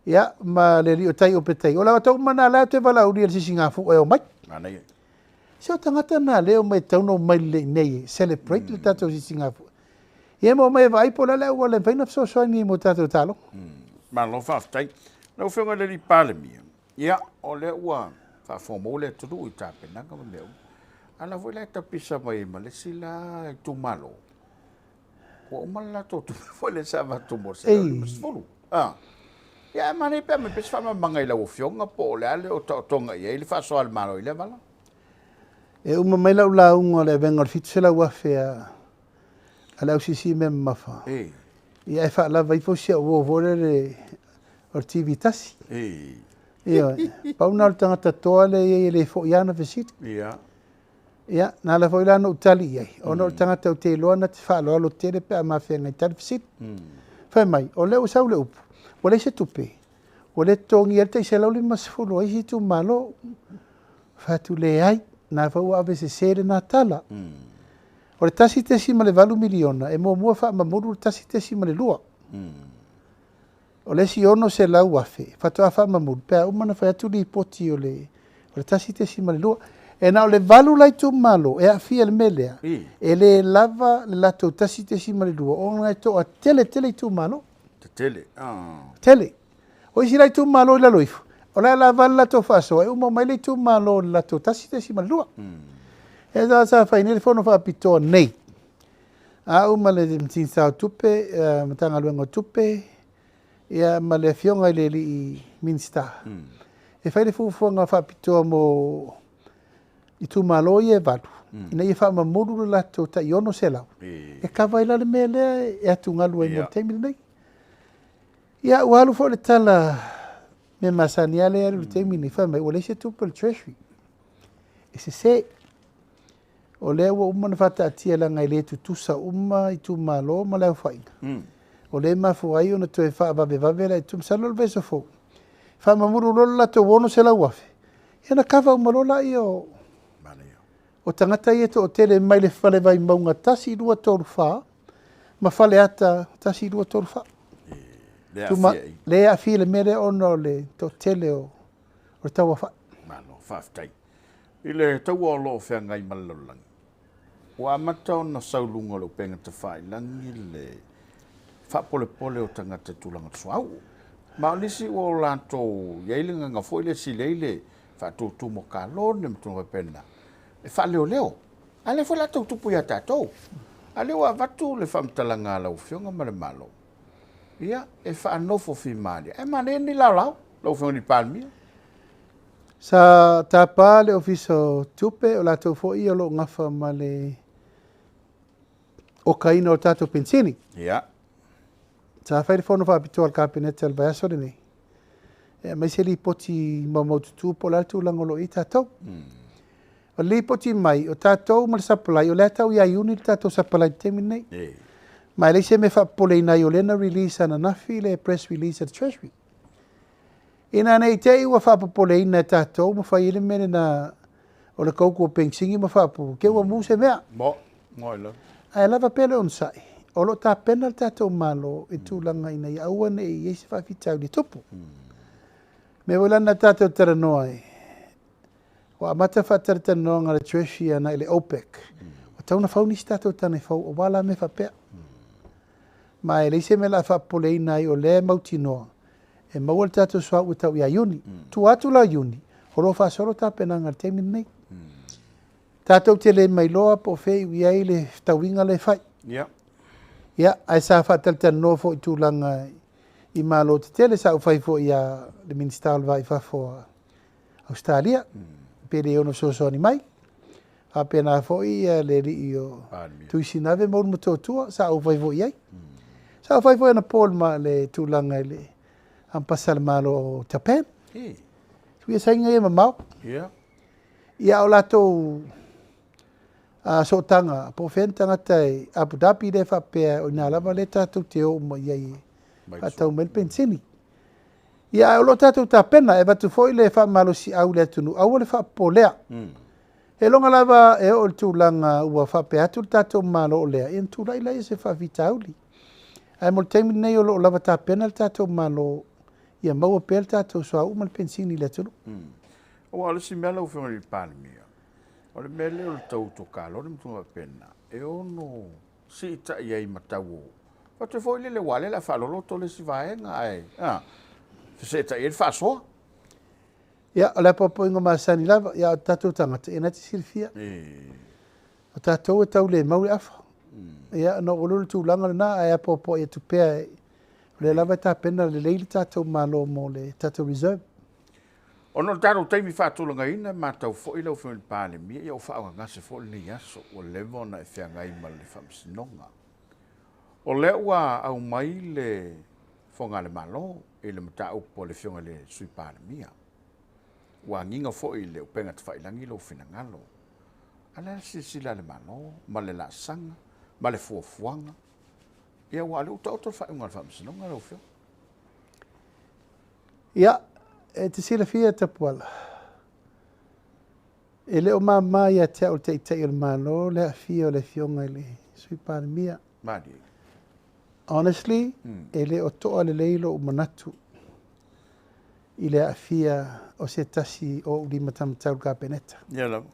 Ia, ma le alii o Tai Opetai. O latou uma na la e toe valaaulia i le sisigafua e omai. Se o tagata na lea e omai e tatau ona omai lelei nei e celebrate le tatou sisigafua. Ia ma omai e vaai po o le a le auala e mafai ona fesoasoani mo tatou taaloga. Malo faafetai. Lau Afioga i le alii Palemia, ia, o lea ua faafofoga maua le atunuu i tapenaga ma mea uma. A o la foi la e tapisa mai ai ma le isi la itumalo, ua uma le latou tupe foi lea sa avatu mo le 150. Ah. Ia, ae manaia pe aumai pea se faamalamalamaga i lau Afioga po o le a le otaotoga i ai le faasoa a le Malo i lea vala. E uma mai lau lauga o le avega o le 700,000 a le ausiisii mea mamafa. Ia ae faalava ifo si au uo foi lele o le TV tasi. Ioe. Pau lena o le tagata toa lea e i ai e le foi lava ana fesili. Ia, na ala foi la ona ou tali i ai, ona o le tagata ou te iloa na te faaaloalo tele pe a mafeagai tali fesili. Fai mai, o lea ua sau le upu, ua leai se tupe, ua le totogia ai le tai 150 a isi itumalo. Fai atu, leai, na foi ua avesese lena tala. O le 1.8 miliona, e muamua faamamulu le 1.2. O le isi 600,000 faatoa faamamulu pe a uma ona fai atu lipoti o le 1.2. E na o le 8 la itumalo e aafia i le mea lea, e le lava le latou 1.2 ona e toatele tele itumalo. Tetele. Tele. O isi la itumalo i lalo ifo, o le a lava le latou faasoa e uma mai le itumalo i le latou 1.2. E sa fai nei le fono faapitoa nei. Au ma le Minisita o Tupe, Matagaluega o Tupe, ia ma le Afioga i le Alii Minisita. E fai le fuafuaga faapitoa mo itumalo ia e 8, ina ia faamamulu le latou tai 600. E kava ai la le mea lea e atugalu ai mo le taimi lenei. Ia, ua alu foi le tala mea masani lava lea e alu i le taimi lenei, fai mai ua leai se tupe o le Treasury. E sese. O lea ua uma ona faataatia leaga e le tutusa uma itumalo ma le aofaiga. O lea e mafua ai ona toe faavavevave la itu, masalo o le vaiaso fou, faamamulu loa le latou 600,000, ia ona kava uma loa lea o tagata ia e toatele mai le fale Vaimauga 1, 2, 3, 4, ma Faleata 1, 2, 3, 4. Le aafia i le mea lea ona o le toatele o le tauaofai. Malo, faafetai. I le taua o lo o feagai ma le lalolagi, Ua amata ona sau i luga o le upega tafailagi le faapolepole o tagata i tulaga o le suauu. Ma o nisi ua o latou i ai le agaga foi lea e sili ai le faatutumu o kalone ma tulaga faapena e faaleoleo. A o lea foi o le a tau tupu ia tatou. A o lea ua avatu le faamatalaga a lau Afioga ma le Malo, ia, e faanofo fimalie. Ae manaia ni laolao, lau Afioga i le Palemia. Sa tapa le Ofisa o Tupe, o latou foi ia o lo o gafa ma le okaina o tatou penisini. Ia. Sa fai le fono faapitoa a le Kapeneta i le vaiaso lenei, e aumai se lipoti maumaututu po o le a le tulaga o lo o i ai tatou. O le lipoti mai, o tatou ma le supply, o lea e tau ia Iuni le tatou supply i le taimi lenei. Ma e leai se mea e faapopoleina ai, o lea na release ananafi le press release a le Treasury. Ina ne i te i ua faapopoleina e tatou ma fai ai le mea lena o le koukou penisini ma faapu, te ua mu se mea. Mo, mo i lalo. Ae lava pea le onosai, o lo o tapena le tatou Malo i tulaga ina ia aua ne i i ai se faafitauli e tupu. Mea foi la lena tatou te talanoa ai, ua amata faatalatalanoaga a le Treasury agai i le OPEC, ua tatau ona fau nisi tatou tane fou aua la mea faapea. Ma e leai se mea o le a faapopoleina ai o lea e mautinoa e maua le tatou suauu e tau ia Iuni. Tua atu la o Iuni, o lo o faasolo tapenaga i le taimi lenei. Tatou te le mailoa po o fea e iu i ai le fetauiga lea e fai. Ia, ae sa faatalatalanoa foi i tulaga i Malo tetele, sa ou fai foi ia le Minisita o le Va i Fafo a Ausetalia, pe le ono fesoasoani mai. Faapena foi le alii o Tuisinave ma Ulumotootua, sa ou fai foi i ai. Sa ou fai foi anapo i le tulaga i le Amepasa a le Malo o Japan. Tuia saina ia mamao. Ia, o latou sootaga, po o fea ni tagata i Abu Dhabi lea faapea o i ina lava lea tatou te o uma i ai e faatau mai le penisini. Ia, ae o lo o tatou tapena, e avatu foi le faamalosiau i le atunuu, aua le faapopolea. Eiloga lava e oo i le tulaga ua faapea atu le tatou Malo o lea, ia ona tulai lea o se faafitauli. Ae mo le taimi lenei o lo o lava tapena le tatou Malo ia maua pea le tatou suauu ma le penisini i le atunuu. Aua o le isi mea lau Afioga i le Palemia, o le mea lea o le tau utukalone ma tulaga faapena, e ono siitai ai ma tau o fatu foi lele, aua o lea o le a faaloloto le isi vaega ae feseetai ai le faasoa. Ia, o le apoapoaiga masani lava, ia o tatou tagata, ia na te silafia. O tatou e tau le mau le afa. Ia, ona oo loa lea i le tulaga lena, ae apoapoai atu pea, o lea lava e tapena lelei le tatou Malo mo le tatou reserve. Ona o le tatou taimi faatulagaina, e matau foi lau Afioga i le Palemia, ia ua faaaaogagase foi lenei aso, ua leva ona e feagai ma le Faamasinoga. O lea ua aumai le fofoga a le Malo i le mataupu a le Afioga i le Sui Palemia. Ua agiga foi i le upega tafailagi lou finagalo. A o le a le silasila a le Malo ma le laasaga ma le fuafuaga? Ia aua o lea ua taoto le faaiuga a le Faamasinoga lau Afioga. Ia, e te silafia Tapuala, e le o mama ia te au le Taitai o le Malo le aafia o le Afioga i le Sui Palemia. Malie. Honestly, e le o toa lelei lou manatu i le aafia o se tasi o ou limataumatau i le Kapeneta. Ia lava.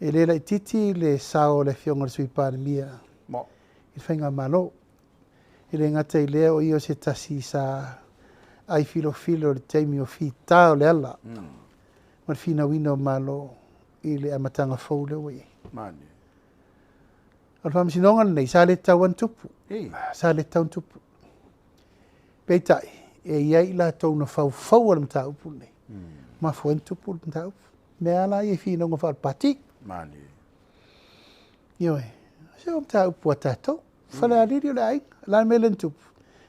E le laitiiti le sao o le Afioga i le Sui Palemia Mo. i le faigamalo. E le gata i lea o ia o se tasi sa ai filofilo i le taimi o fita o le ala ma le finauina o Malo i le amataga fou lea ua i ai. Malie. O le faamasinoga lenei, sa le tatau lava ona tupu. Sa le tatau ona tupu. Peitai, e i ai i latou na faufaua le mataupu lenei. Mafua ai ona tupu le mataupu. Mea lava la ia i finauga faale-pati. Malie. Ioe, se o mataupu a tatou. Falealili o le aiga. O le a le mea lea na tupu?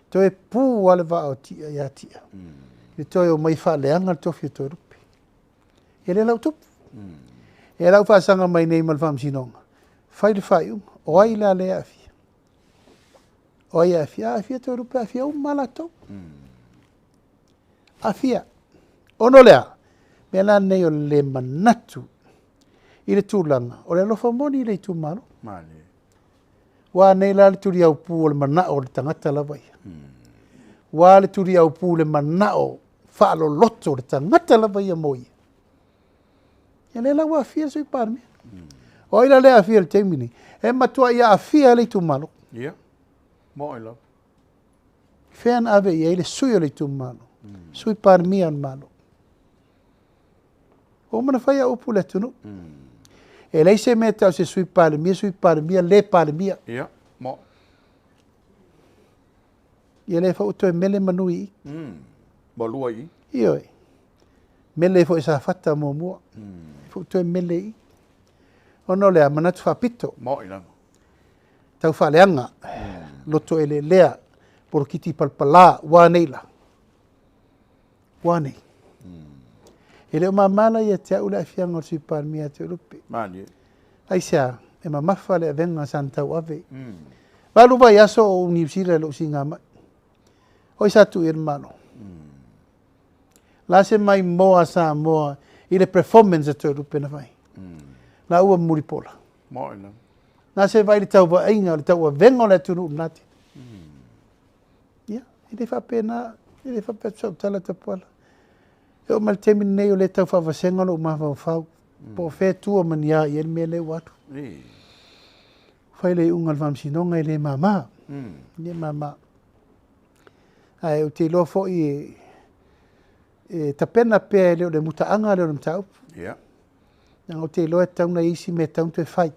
Toe pu lava le vaa o Tia ia Tia. I le toe omai faaleaga le tofi o Toelupe. E le lau tupu. E lau faasaga mai nei ma le faamasinoga, fai le faaiuga. O ai la lea e aafia? O ai e aafia? Aafia Toelupe, aafia uma lava latou. Aafia. Ona o le a? Mea la nei o le le manatu i le tulaga o le alofa moni i le itumalo. Malie. Ua nei la le tuliaupu o le manao o le tagata lava ia. Ua le tuliaupu le manao faaloloto o le tagata lava ia mo ia. Ia lea la ua aafia le Sui Palemia. O ai la lea e aafia i le taimi nei? E matuai aafia le itumalo. Ia. Mo'i lava. Fea na ave i ai le sui o le itumalo, Sui Palemia o le Malo. Ua uma ona fai au upu i le atunuu. E leai se mea e tau o se Sui Palemia, Sui Palemia, le Palemia. Ia, mo'i. Ia lea foi ua toe mele manu i i. Ua lua i i. Ioe. Mele foi Safata muamua. Foi toe mele i i. Ona o le a manatu faapito. Mo'i lava. Tau faaleaga. Loto eleelea. Polokiti palapala. Ua nei la. Ua nei. E le o mama la ia te au le aafiaga o le Sui Palemia ia Toelupe. Malie. Aisea, e mamafa le avega sa na tauave. 8 vaiaso o ou Niu Sila i lou sigamai. O ai sa tuu i ai le Malo? La se maimoa a Samoa i le performance a Toelupe na fai. La ua mulipola. Mo'i lava. Na se vaai i le tauvaaiga o le tauavega o le atunuu lena tele. Ia, e le faapena, e le faapea atu sau tala Tapuala. E oo mai le taimi lenei o lea e tau faavasega lou mafaufau, po o fea e tua ma ni a i ai le mea lea ua alu. Fai le iuga a le Faamasinoga e le mama, e le mama. Ae ou te iloa foi e tapena pea e le o le mutaaga lea o le mataupu. Leaga ou te iloa e tatau ona i ai isi mea e tatau ona toe fai.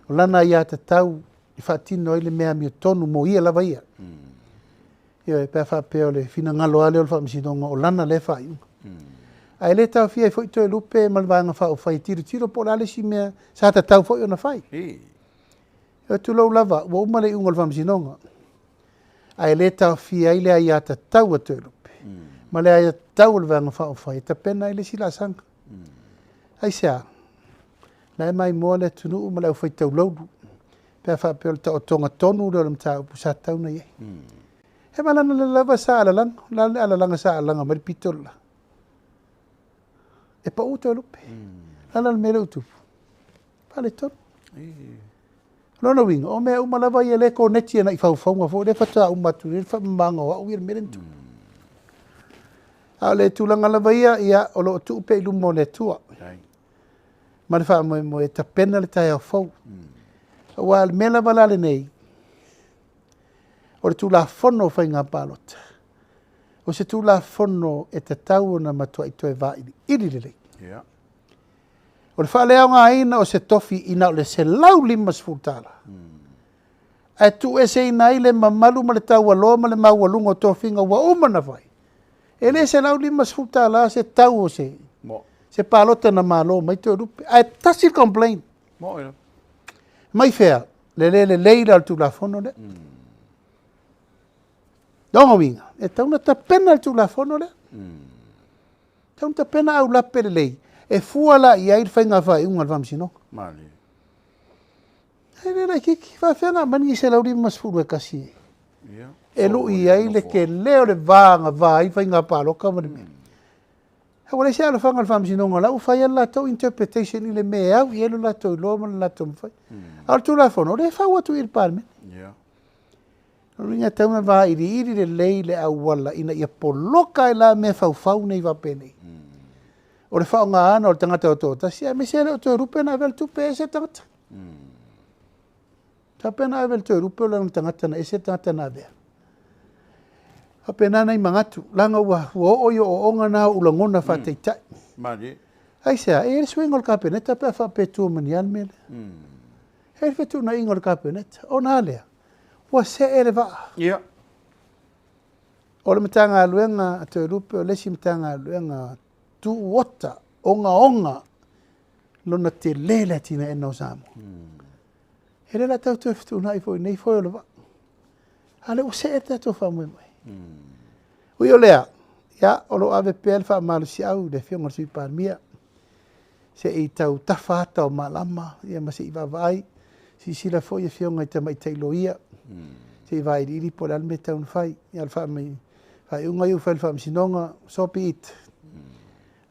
O lana aiatatau e faatino ai le mea amiotonu mo ia lava ia. Ioe, pe a faapea o le finagalo lava lea o le Faamasinoga o lana lea faaiuga. Ae le taofia ai foi Toelupe ma le Vaega Faaupufai e tilotilo po o le a le isi mea sa tatau foi ona fai. E tulou lava, ua uma le iuga o le Faamasinoga, ae le taofia ai le aiatatau a Toelupe ma le aiatatau a le Vaega Faaupufai e tapena ai le isi laasaga. Aisea? La e maimoa le atunuu ma le aufai taulaulu pe a faapea o le taotoga tonu lea o le mataupu sa tatau ona i ai. E ma lana le lava sa alalaga, o le a le alalaga sa alalaga mai le pito le la. E pau Toelupe. O le a la le mea lea ua tupu? Faaletonu. O lona uiga, o mea uma lava ia lea e koneti agai i faufauga foi lea faatoa uma atu nei le faamamaga o au ia le mea lea na tupu. A o le tulaga lava ia, ia, o lo o tuu pea i luma o le Atua. Ma le faamoemoe e tapena le taeao fou. Aua o le mea lava la lenei, o le Tulafono o Faiga Palota, o se Tulafono e tatau ona matuai toe vailiili lelei. O le faaleaogaina o se tofi ina o le $150, ae tuueseina ai le mamalu ma le taualoa ma le maualuga o tofiga ua uma ona fai. E le $150 se tau o se palota na malo mai Toelupe, ae tasi le complaint. Mai fea? Le le lelei la o le Tulafono lea. Lona uiga, e tatau ona tapena le Tulafono lea. Tatau ona tapena aulape lelei, e fua la i ai le faiga faaiuga a le Faamasinoga. E le laitiiti, faafefea ona aumai lenei 151 e lui ai le tele o le va na va ai faiga palota ma le mea. Ae ua leai se alofaga a le Faamasinoga, o la ua fai lava le latou interpretation i le mea e au i ai lo latou iloa ma le latou mafai. A o le Tulafono, o lea e fau atu i le Palemene. O le uiga e tatau ona vailiili lelei le auala ina ia poloka ai la mea faufau nei faapenei. O le faaaogaina o le tagata o toatasi, aemaise e le o Toelupe na avea le tupe, e ese le tagata. Faapea na ave le Toelupe o lana tagata na ese le tagata na avea. Faapena nai manatu, leaga ua oo i ooooga na o ou lagona faataitai. Aisea, e i ai le suiga o le Kapeneta pe a faapea e tua ma ni a le mea lea. E i ai le fetuunaiga o le Kapeneta, ona a lea, ua see le vaa. O le Matagaluega a Toelupe o le isi Matagaluega tuuota, ogaoga, lona tele le atinaeina o Samoa. E le o le a tau toe fetuunai foi i nei foe o le vaa. A o lea ua see le tatou faamoemoe. Ui o lea, ia, o lo o ave pea le faamalosiau i le Afioga i le Sui Palemia, se i tau tafa ata o malama, ia ma se i vaavaai, silasila foi Afioga i tamaitai loia, se i vailiili po o le a le mea e tatau ona fai. Ia, o le faaiuga ia ua fai e le Faamasinoga, so be it.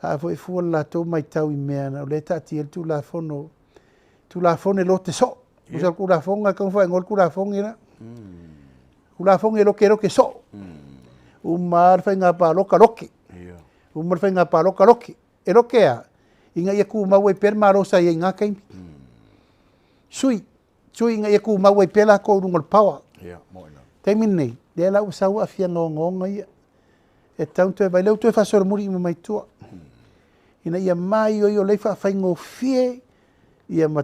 A foi e fua le latou matau i mea o lea e taatia ai le Tulafono, Tulafono e lote soo. O se Tulafono e tatau ona faaigoa le Tulafono lea. Tulafono e lote lote soo. Uma lava le faiga palota lote. Uma le faiga palota lote. E lote a, ina ia tumau ai pea le Malo sa i ai i na taimi. Sui, sui ina ia tumau ai pea latou i luga o le power. Ia, moni lava. Taimi lenei, lea la ua sau aafiaga ogaoga ia, e tatau ona toe vaai, lea ua toe faasolomuli uma mai tua, ina ia maioio lelei faafaigofie ia ma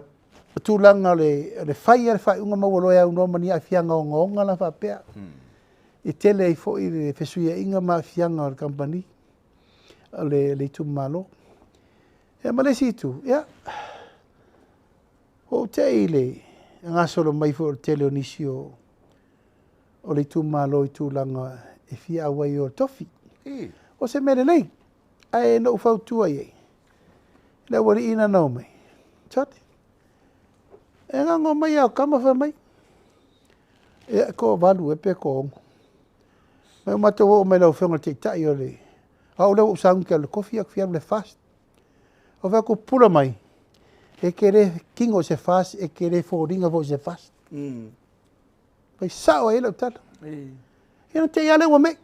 tulaga o le fai lava o le faaiuga ma ua loa e aunoa ma ni aafiaga ogaoga la faapea. E tele ai foi le fesuiaiga ma aafiaga o le kamupani, o le itumalo. Ia ma le isi itu, ia, ua ou te i i le gasolo mai foi o le tele o nisi o le itumalo i tulaga e fia auai o le tofi. O se mea lelei, ae na ou fautua i ai, le aualii na na omai, sole, e na ona omai lava o tama fai mai, ia e toavalu ea pe toaono. Ua matou oo mai i lau afioga i le Taitai o le... O au lea ua ou sauni ou te alu i le tofi ae ou te fia alu i le FAST. Ou fai atu, pupula mai, e te le tino i se FAST, e te le foliga foi i se FAST. Fai sao lava i ai lau tala. Ia na te i lava lea ua mei.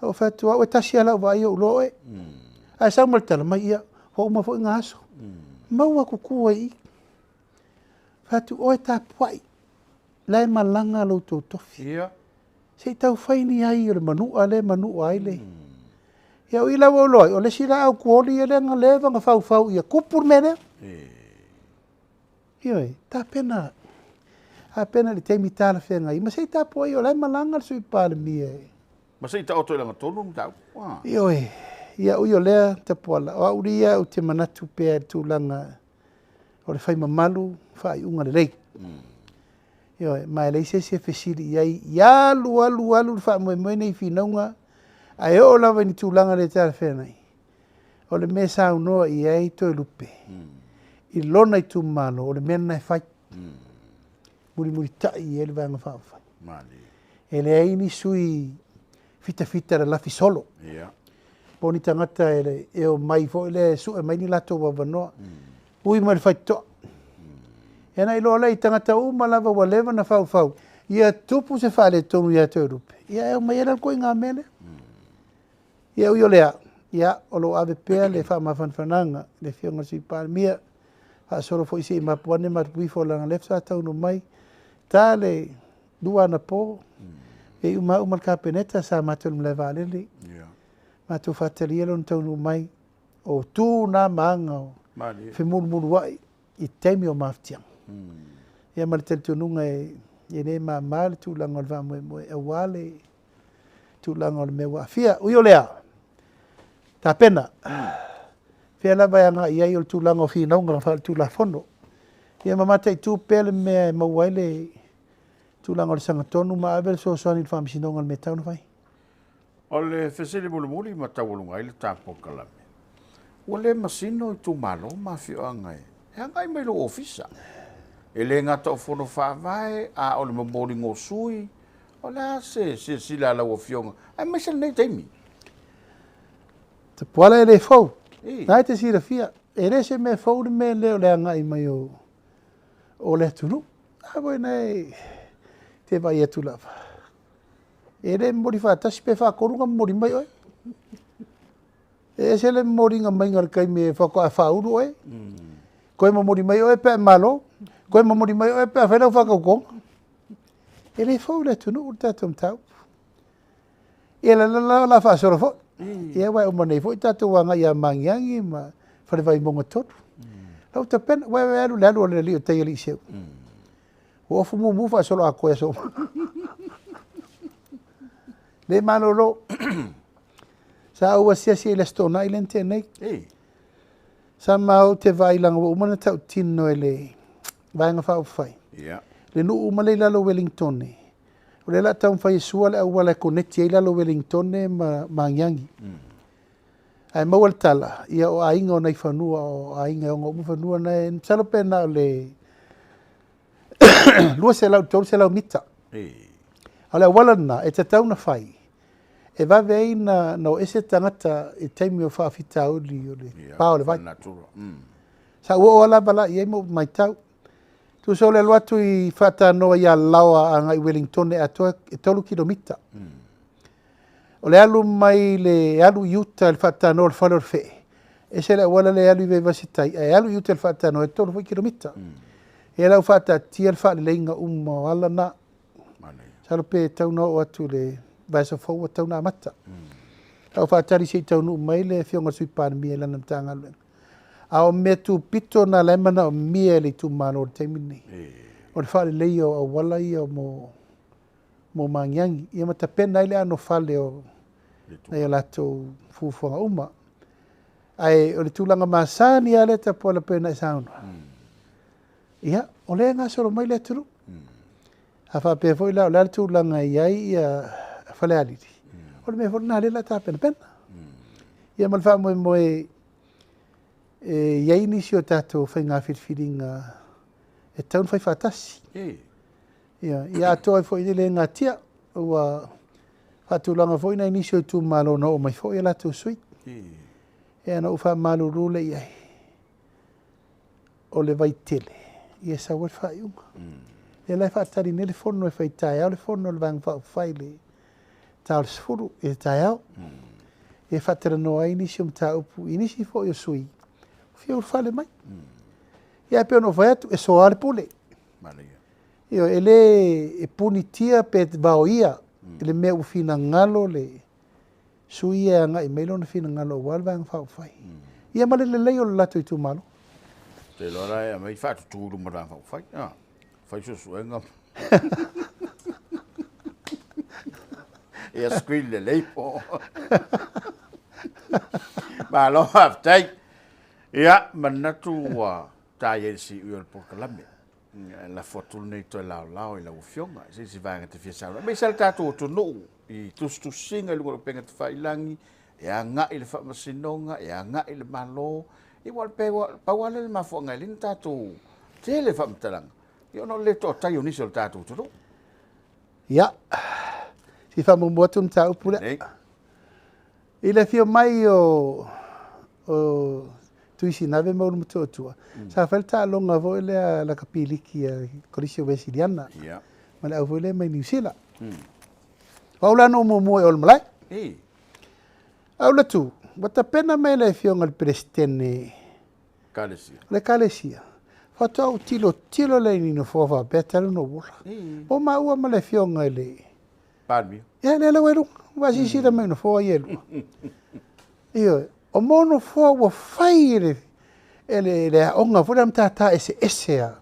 Ou fai atu, o au e tasi lava lau vaai ua ou iloa oe. Ae sau ma le tala mai, ia, ua uma foi na aso. Maua tutu ai i i. Fai atu, o e tapuai, la e malaga lo outou tofi. Se i tau fai ni ai o le manua lea e manua ai le... Ia o i la ua ou iloa ai, o le isi la autuoli lea na leva ona faufau ia tupu le mea lea. Ioe, tapena, tapena i le taimi talafeagai, ma se i tapuai o la e malaga le Sui Palemia e... Ma se i taoto i lagatonu le mataupu. Ioe, ia ui o lea Tapuala, o au ia ou te manatu pea i le tulaga o le fai mamalu, faaiuga lelei. Ioe, ma e leai se isi e fesili i ai, ia alu alu alu le faamoemoe lenei i finauga, ae oo lava i ni tulaga le talafeagai, o le mea e saunoa i ai Toelupe, i lona itumalo, o le mea lena e fai. Mulimulitai i ai le Vaega Faaupufai. E leai ni sui fitafita lalafi solo. Po o ni tagata e omai foi lea e sue mai ni latou avanoa. Ui mai le faitotoa. Ia na iloa lea i tagata uma lava ua leva ona faufau, ia tupu se faaletonu ia Toelupe, ia e omai ai la le ituaiga mea lea. Ia ui o lea, ia o lo o ave pea le faamafanafanaga i le afioga i le Sui Palemia, faasolo foi se i mapu ane mapu ifo leaga o lea faatoa taunuu mai, ta le 2 anapo, e i uma au ma le Kapeneta sa matou i le malae vaalele. Matou faatalia lona taunuu mai, o tu na ma aga o femulumuluai i taimi o mafatiaga. Ia ma le talitonuga e le mama le tulaga o le faamoemoe aua le tulaga o le mea ua aafia. Ui o lea, tapena, fea lava e agai i ai o le tulaga o finauga faaletulafono. Ia ma mataitu pea le mea e maua ai le tulaga o le sagatonu ma ave le fesoasoani i le Faamasinoga i le mea e tatau ona fai. O le fesili mulimuli ma taualuga ai le ta polokalame, ua le masino itumalo ma afioaga e agai mai lou ofisa. E le gata o fono faavae, a o le momoliga o sui, o le a se silasila a lau afioga, aemaise lenei taimi? Tapuala e le fou, na e te silafia, e le se mea fou le mea lea o le agai mai o le atunuu. A foi na e te vaai atu lava, e le momoli faatasi pe faatolu ona momoli mai oe. E ese le momoliga mai o le taimi e faatoa faaulu oe, toe momoli mai oe pe a malo, toe momoli mai oe pe a fai lau faatautoga. E le fou le atunuu le tatou mataupu. Ia la la la faasolo foi. Ia ua uma nei foi tatou agai ia Magiagi ma Fale Vaimauga 3. Lau tapena, ua e alu le alu o le alii o tai alii seu. Ua ofu mumu faasolo atoa aso. Le malolo. Sa ou asiasi i le Aso Toonai lea na tea nei. Sa ma ou te vaai leaga ua uma ona tautino e le Vaega Faaupufai. Le nuu uma lea i lalo o Ueligitone, o lea o le a taumafai e sua le auala e koneti ai lalo o Ueligitone ma Magiagi. Ae maua le tala, ia o aiga o Naifanua, o aiga e ona uma fanua na e masalo pe na o le 200 300 mita. A o le auala lena e tatau ona fai, e vave ai na o ese tagata i taimi o faafitauli o le pa o le vai. Sa ou oo lava la i ai ma ou matau. Tusa o le alu atu i Faatanoa i Alalaoa agai i Ueligitone atoa e 3 kilomita. O le alu mai le alu i uta i le Faatanoa o le fale o le Fee, Ese le auala lea e alu i Vaivase Tai, ae alu i uta i le faatanoa e 3 foi kilomita. Ia la ua faataatia le faaleleiga uma o ala na. Masalo pe tatau ona oo atu i le vaiaso fou ua tatau ona amata. La ua faatali se i taunuu mai le Afioga i le Sui Palemia i lana Matagaluega. A o mea tupito na la e manaomia e le itumalo i le taimi lenei, o le faaleleia o auala ia mo Magiagi, ia ma tapena ai le anofale o nai o latou fuafuaga uma. Ae o le tulaga masani lava lea Tapuala pei ona e saunoa, ia, o lea e gasolo mai le atunuu. A faapea foi la o le a le tulaga e i ai Falealili, o le mea foi lena o lea o le a tapenapena. Ia ma le faamoemoe e i ai nisi o tatou faiga filifiliga e tatau ona fai faatasi. Ia, ia atoa ai foi e le natia, ua faatulaga foi nai nisi o itumalo na oo mai foi a latou sui. Ia na ou faamalulu lea i ai, o le vaitele, ia e sau ai le faaiuga. Lea la e faatali nei le fono e fai taeao le fono a le Vaega Faaupufai i le ta o le 10 i le taeao. E faatalanoa ai nisi o mataupu i nisi foi o sui ua fia ulufale mai. Ia ae pei ona ou fai atu, e soa le pule. Ioe, e le e punitia pe vaoia i le mea ua finagalo le sui e agai mai lona finagalo aua le Vaega Faaupufai. Ia ma le lelei o le latou itumalo. Ou te iloa la e aumai faatutu i luma o le Vaega Faaupufai. Ah, fai suesuega. Ia screen lelei po. Malo faafetai. Ia, manatu ua ta i ai le siui o le polokalame. E lafo atu lenei toe laolao i lau Afioga i se isi vaega e te fia saunoa. Aemaise lava le tatou atunuu i tusitusiga i luga o le upega tafailagi, e agai i le faamasinoga, e agai i le Malo. Ia aua o le pau lava lea o le mafuaaga e ala ai ona tatou tele faamatalaga, ia ona o le le toatai o nisi o le tatou atunuu. Ia, se i faamuamua atu le mataupu lea. I le afio mai o o Tuisinave ma Ulumotootua, sa fai le taaloga foi lea lakapiliki a le Kolisi o Uesiliana ma le au foi lea mai Niu Sila. O au la na ou muamua i o i le malae. Ae ou alu atu, ua tapena mai e le Afioga i le Peresetene o le Ekalesia, faatoa ou tilotilo lea i ni nofoa faapea talu ona ou ola. O maua ma le Afioga i le Palemia. Ia, lea la ua i luga, ua silasila mai i nofoa ia e lua. Ioe, o mo nofoa ua fai e le, e le, le aoga foi lea matata eseese lava,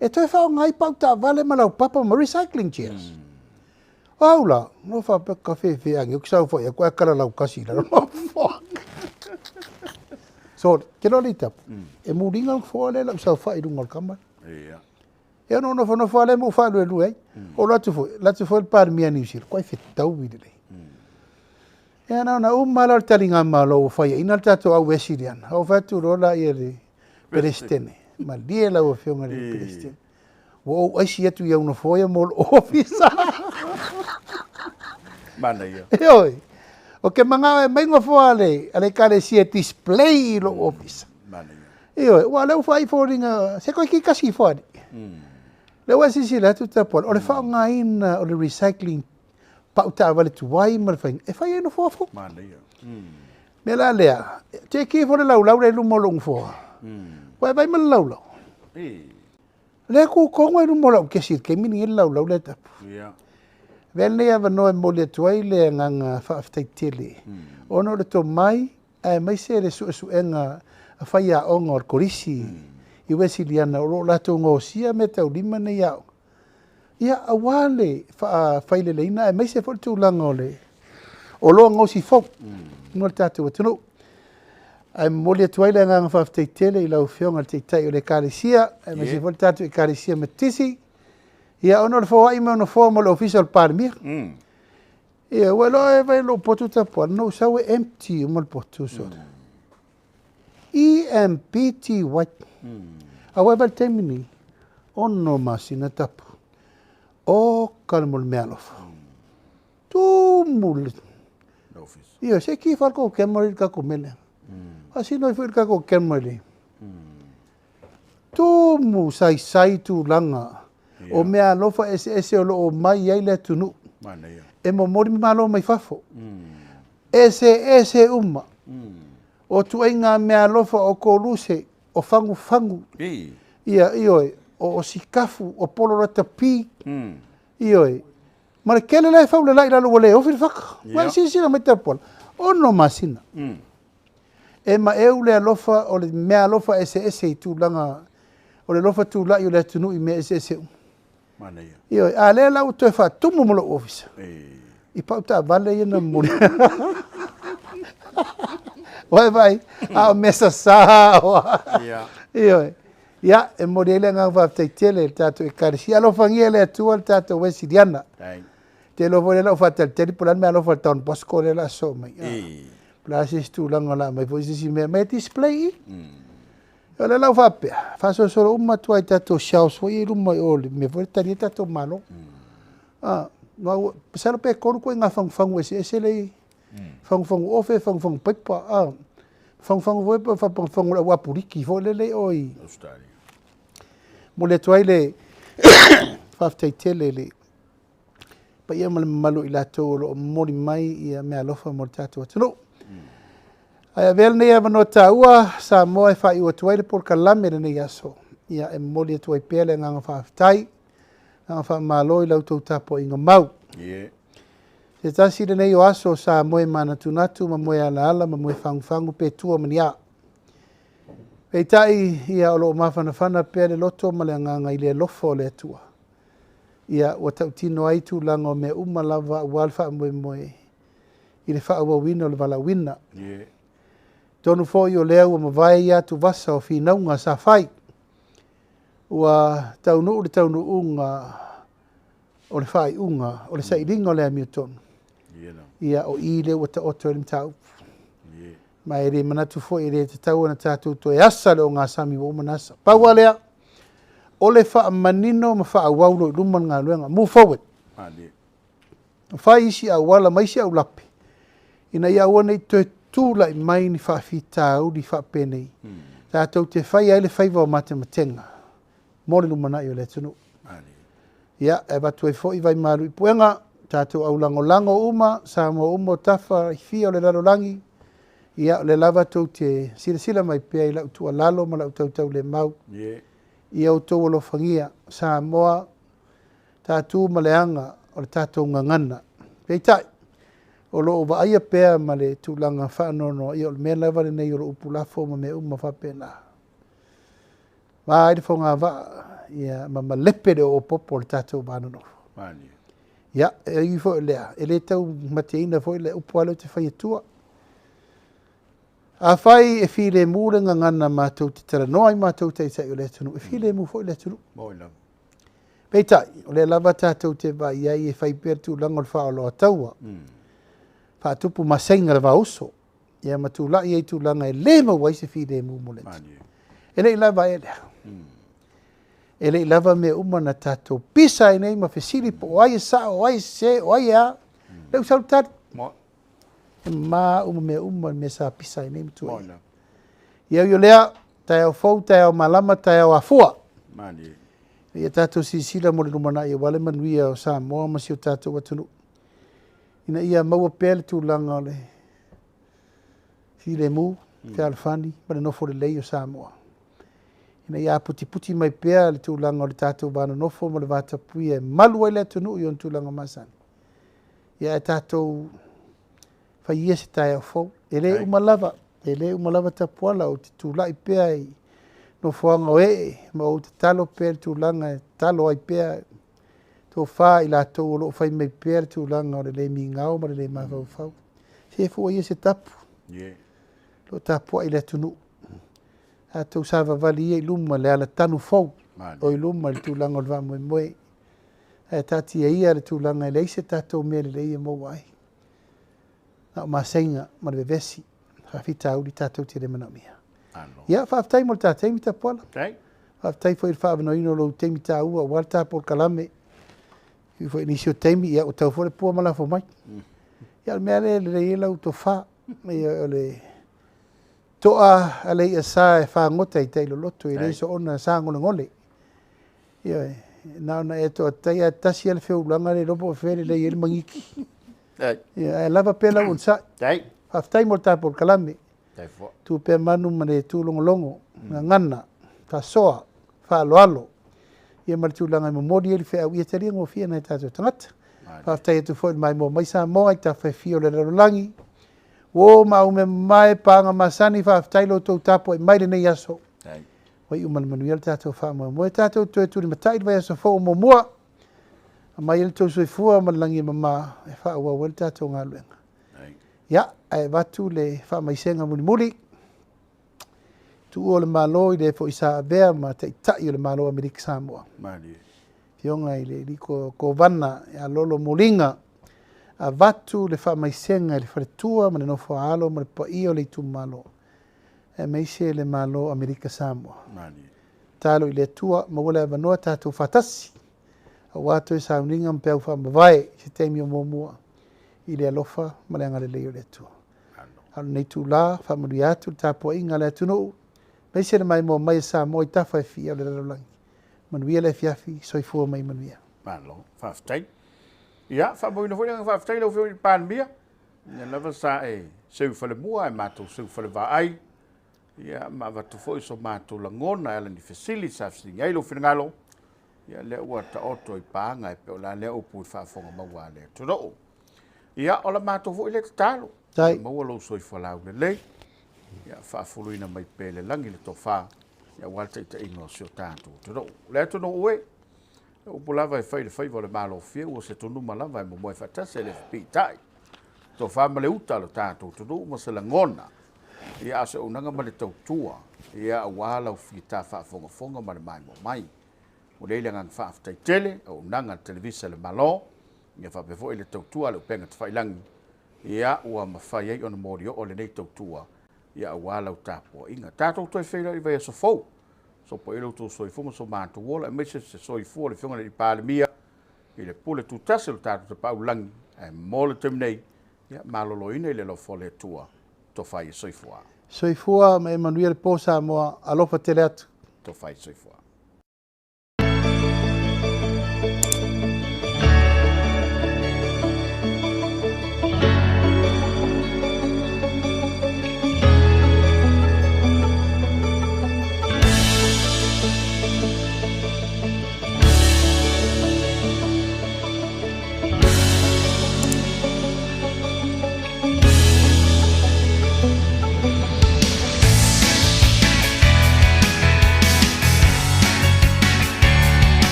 e toe faaaoga ai pau taavale ma laupapa ma recycling chairs. O au la, na ou faapea, ka fefe age, ou te saofai atu ae kalalau kasi i lalo nofoa. Sorry, te loa le itapu, e muliga le nofoa lea i lau saofai i luga o le kama lea. Ia. Ia ona ou nofonofo lava lea ma ou faaluelue ai. Ou alu atu foi, alu atu foi le Palemia a Niu Sila, koe fetaui lelei. Ia na ona uma lava la o le taligamalo ua faiaina le tatou au Uesiliana, ou fai atu loa lea i le Peresetene, malie lau Afioga i le Peresetene, ua ou aisi atu i au nofoa ia mo lou ofisa. Manaia. Ioe. Ou te manao e aumai nofoa a le Ekalesia e display i lou ofisa. Manaia. Ioe, aua o lea ua fai foliga, se toeitiiti tasi ifo alii. Lea ua e silasila atu Tapuala, o le faaaogaina o le recycling pau taavale tuai ma le faiga, e fai ai nofoa fou. Manaia. Mea la lea, teki ifo le laulau lea i luma o lou nofoa. Ua e vaai ma le laulau. Lea e tu tonu lava i luma o lau kesi i le taimi lenei le laulau lea e tapu. Avea lenei avanoa e momoli atu ai le agaga faafetai tele, ona o le tomai aemaise le suesuega a faiaoga o le Kolisi i Uesiliana o lo o latou gaosia meataulima nei aoga, ia, aua le faafaileleina aemaise foi le tulaga o le oloa gaosi fou mo le tatou atunuu. Ae momoli atu ai le agaga faafetai tele i lau Afioga i le Taitai o le Ekalesia, aemaise foi le tatou Ekalesia Metotisi, ia, ona o le foai mai o nofoa mo le Ofisa o le Palemia. Ia, ua iloa e vaai lou potu tapuala, na ou sau e empty uma le potu, sole. E-M-P-T-Y. Aua e vaai i le taimi nei, 6 masina tapu. Oka le mo le meaalofa. Tumu le... Ia, se i kifa le kou camera i le tatou mea lea. Faasino ai foi le tatou camera i le... Tumu saisai tulaga o meaalofa eseese o lo o omai ai le atunuu e momoli malo mai fafo. Eseese uma. O ituaiga meaalofa, o koluse, o fagufagu, ia, ioe, o sikafu, o polo latapi, ioe, ma le tele la e faulela'i i lalo ua le ofi le faka. Ua e silasila mai Tapuala, 6 masina. E maeu le alofa o le meaalofa eseese i tulaga o le alofa tula'i o le atunuu i mea eseese uma. Ioe, a lea la ua toe faatumu ma lou ofisa i pau taavale ia na momoli. Ua e vaai, a o mea sasā. Ioe. Ia, e momoli ai le agaga faafetai tele i le tatou Ekalesia. Alofagia e le Atua le tatou Uesiliana. Te iloa foi lea la ua faatalitali po o le a le mea alofa a le Don Bosco lea o le a sosoo mai. Po o le a se isi tulaga o le a aumai foi se isi mea mai e display i. O lea la ua faapea, faasolosolo uma atu ai tatou shelves foi ia i luma i o i le mea foi lea e tali ai tatou malo. Masalo pe 3 ituaiga fagufagu eseese lea e i ai. Fagufagu ofe, fagufagu paipa, fagufagu foi pe fagufagu o le au apuliki foi lele i o i Australia. Momoli atu ai le faafetai tele i le paia ma le mamalu o i latou o lo o momoli mai ia meaalofa mo le tatou atunuu. Ae avea lenei avanoa taua Samoa e faaiu atu ai le polokalame lenei aso. Ia e momoli atu ai pea le agaga faafetai, agaga faamalo i la outou tapuaiga mau. Se tasi lenei o aso sa moe manatunatu ma moe alaala ma moe fagufagu pe tua ma ni a. Peitai, ia o lo o mafanafana pea le loto ma le agaga i le alofa o le Atua. Ia ua tautino ai tulaga o mea uma lava aua le faamoemoe i le faaauauina o le valaauina. Tonu foi o lea ua mavae ia atuvasa o finauga sa fai. Ua taunuu le taunuuga o le faaiuga, o le sailiga o le amiotonu. Ia o i lea ua taoto ai le mataupu. Ma e le manatu foi e le tatau ona tatou toe asa le ogasami ua uma ona asa. Pau lava lea, o le faamanino ma faaauau loa i luma le galuega. Move forward. Fai isi auala ma isi aulape, ina ia aua ne i toe tulai mai ni faafitauli faapenei. Tatou te faia ai le faiva o matematega mo le lumanai o le atunuu. Ia, e avatu ai foi vaimalu i puega, tatou aulagolago uma, Samoa uma o tafa i fia o le lalolagi, ia, o lea lava tou te silasila mai pea i lau tuualalo ma lau tautaulemau. Ia outou alofagia, Samoa, tatu ma le aga o le tatou gagana. Peitai, o lo o vaaia pea ma le tulaga faanoanoa, ia o le mea lava lenei o le upu lafo ma mea uma faapena. Va ai le fogavaa, ia, ma malepe le oopopo o le tatou va nonofo. Ia, e ui foi o lea, e le tau mateina foi le upu lea ou te fai atua. Afai e filemu le gagana matou te talanoa ai matou taitai o le atunuu, e filemu foi le atunuu. Peitai, o lea lava tatou te vaai ai e fai pea le tulaga o le faaoloataua, faatupu maseiga le vauso, ia ma tula'i ai tulaga e le maua ai se filemu mo le atunuu. E le i lava ea lea. E le i lava mea uma na tatou pisa ai nei ma fesili po o ai e sao, o ai e sese, o ai e a. Lea ua sau le tali. E mama uma mea uma le mea sa pisa ai nei ma tuuaia. Ia ui o lea, taeao fou, taeao malama, taeao afua. Ia tatou silasila mo le lumanai aua le manuia o Samoa ma si o tatou atunuu. Ina ia maua pea le tulaga o le filemu, fealofani ma le nofo lelei o Samoa. Ina ia aputiputi mai pea le tulaga o le tatou vanonofo ma le vatapuia e malu ai le atunuu i ona tulaga masani. Ia ae tatou fai ia se taeao fou. E le uma lava, e le uma lava Tapuala, ou te tulai pea i nofoaga o ee ma ou tatalo pea le tulaga e tatalo ai pea tofa i latou o lo o fai mai pea le tulaga o le le migao ma le le mafaufau. Se fua ia se tapu, lo o tapuai le atunuu. Tatou savavali ia i luma le alatanu fou, o i luma i le tulaga o le faamoemoe. Ae taatia ia le tulaga e leai se tatou mea lelei e maua ai. Na o maseiga ma le vevesi, faafitauli tatou te le manaomia. Ia, faafetai mo le ta taimi Tapuala. Faafetai foi i le faaavanoaina o lou taimi taua aua le ta polokalame. Ui foi i nisi o taimi, ia ua tau foi le pua ma lafo mai. Ia, o le mea lea e lelei ai lau tofa. Ia, o le toa a le i'a sa e fagota i tai loloto, e le soona sagolegole. Ia, na ona e toatai ae tasi lava le feulaga le iloa po o fea e lelei ai le magiki. Ia, ae lava pea lau onosai. Faafetai mo le ta polokalame. Tu pea manu ma le tūlogologo, gagana, faasoa, faaaloalo, ia ma le tulaga e momoli ai le feau ia talia gofie e nai o tatou tagata. Faafetai atu foi i le maimoa mai Samoa i tafa e fia o le lalolagi. Uo ma au mea mamae, paga masani, faafetai lo outou tapuai mai lenei aso. Ua iu ma le manuia le tatou faamoemoe. Tatou toe tulimatai i le vaiaso fou o muamua. Aumai ai le tou soifua ma le lagi e mama e faaauau ai le tatou galuega. Ia, ae avatu le faamaisega mulimuli. Tuua o le Malo i le foi sa avea ma taitai o le Malo o Amerika Samoa. Afioga i le alii Kovana ia Lolo Moliga, avatu le faamaisega i le faletua ma le nofo a alo ma le paia o le itumalo, aemaise le Malo o Amerika Samoa. Tatalo i le Atua, maua le avanoa tatou faatasi, aua toe sauniga ma peau faamavae i se taimi o muamua i le alofa ma le agalelei o le Atua. A o lenei itula, faamanuia atu le tapuaiga a le atunuu, aemaise le maimoa mai a Samoa i tafa e fia o le lalolagi. Manuia le afiafi, soifua ma ia manuia. Malo, faafetai. Ia, faamauina foi le agaga faafetai i lau Afioga i le Palemia, lea lava sa e seu i falemua ae matou seu i falevaai, ia, ma avatu foi so matou lagona e ala i ni fesili sa fesiligia ai lou finagalo, ia, lea ua taoto i paga e pei o la lea upu i le faafofoga maua a le atunuu. Ia, o la matou foi lea tatalo, ia maua lou soifua laulelei, ia faafuluina mai pea i le lagi le tofa, ia aua le taitaiga o si o tatou atunuu. Le atunuu e, o upu lava e fai i le faiva o le malofie, ua se tunuma lava e momoe faatasi e le fepiitai. Tofa ma le uta a lo tatou atunuu ma se lagona, ia a o se auaunaga ma le tautua, ia aua lau fita faafogafoga ma le maimoa mai. Ua lei le agaga faafetai tele, auaunaga a le Televisa a le Malo, ia faapea foi le tautua a le upega tafailagi, ia ua mafai ai ona molioo lenei tautua, ia aua lau tapuaiga. Tatou toe feiloai i vaiaso fou, sopo i lo outou soifua ma so matou ola, aemaise se soifua o le Afioga i le Palemia, i le pule tutasi o le tatou Tapaau i le Lagi, ae mo le taimi nei, ia maloloina i le alofa o le Atua, tofa ia soifua. Soifua ma ia manuia le po Samoa, alofa tele atu. Tofa ia soifua.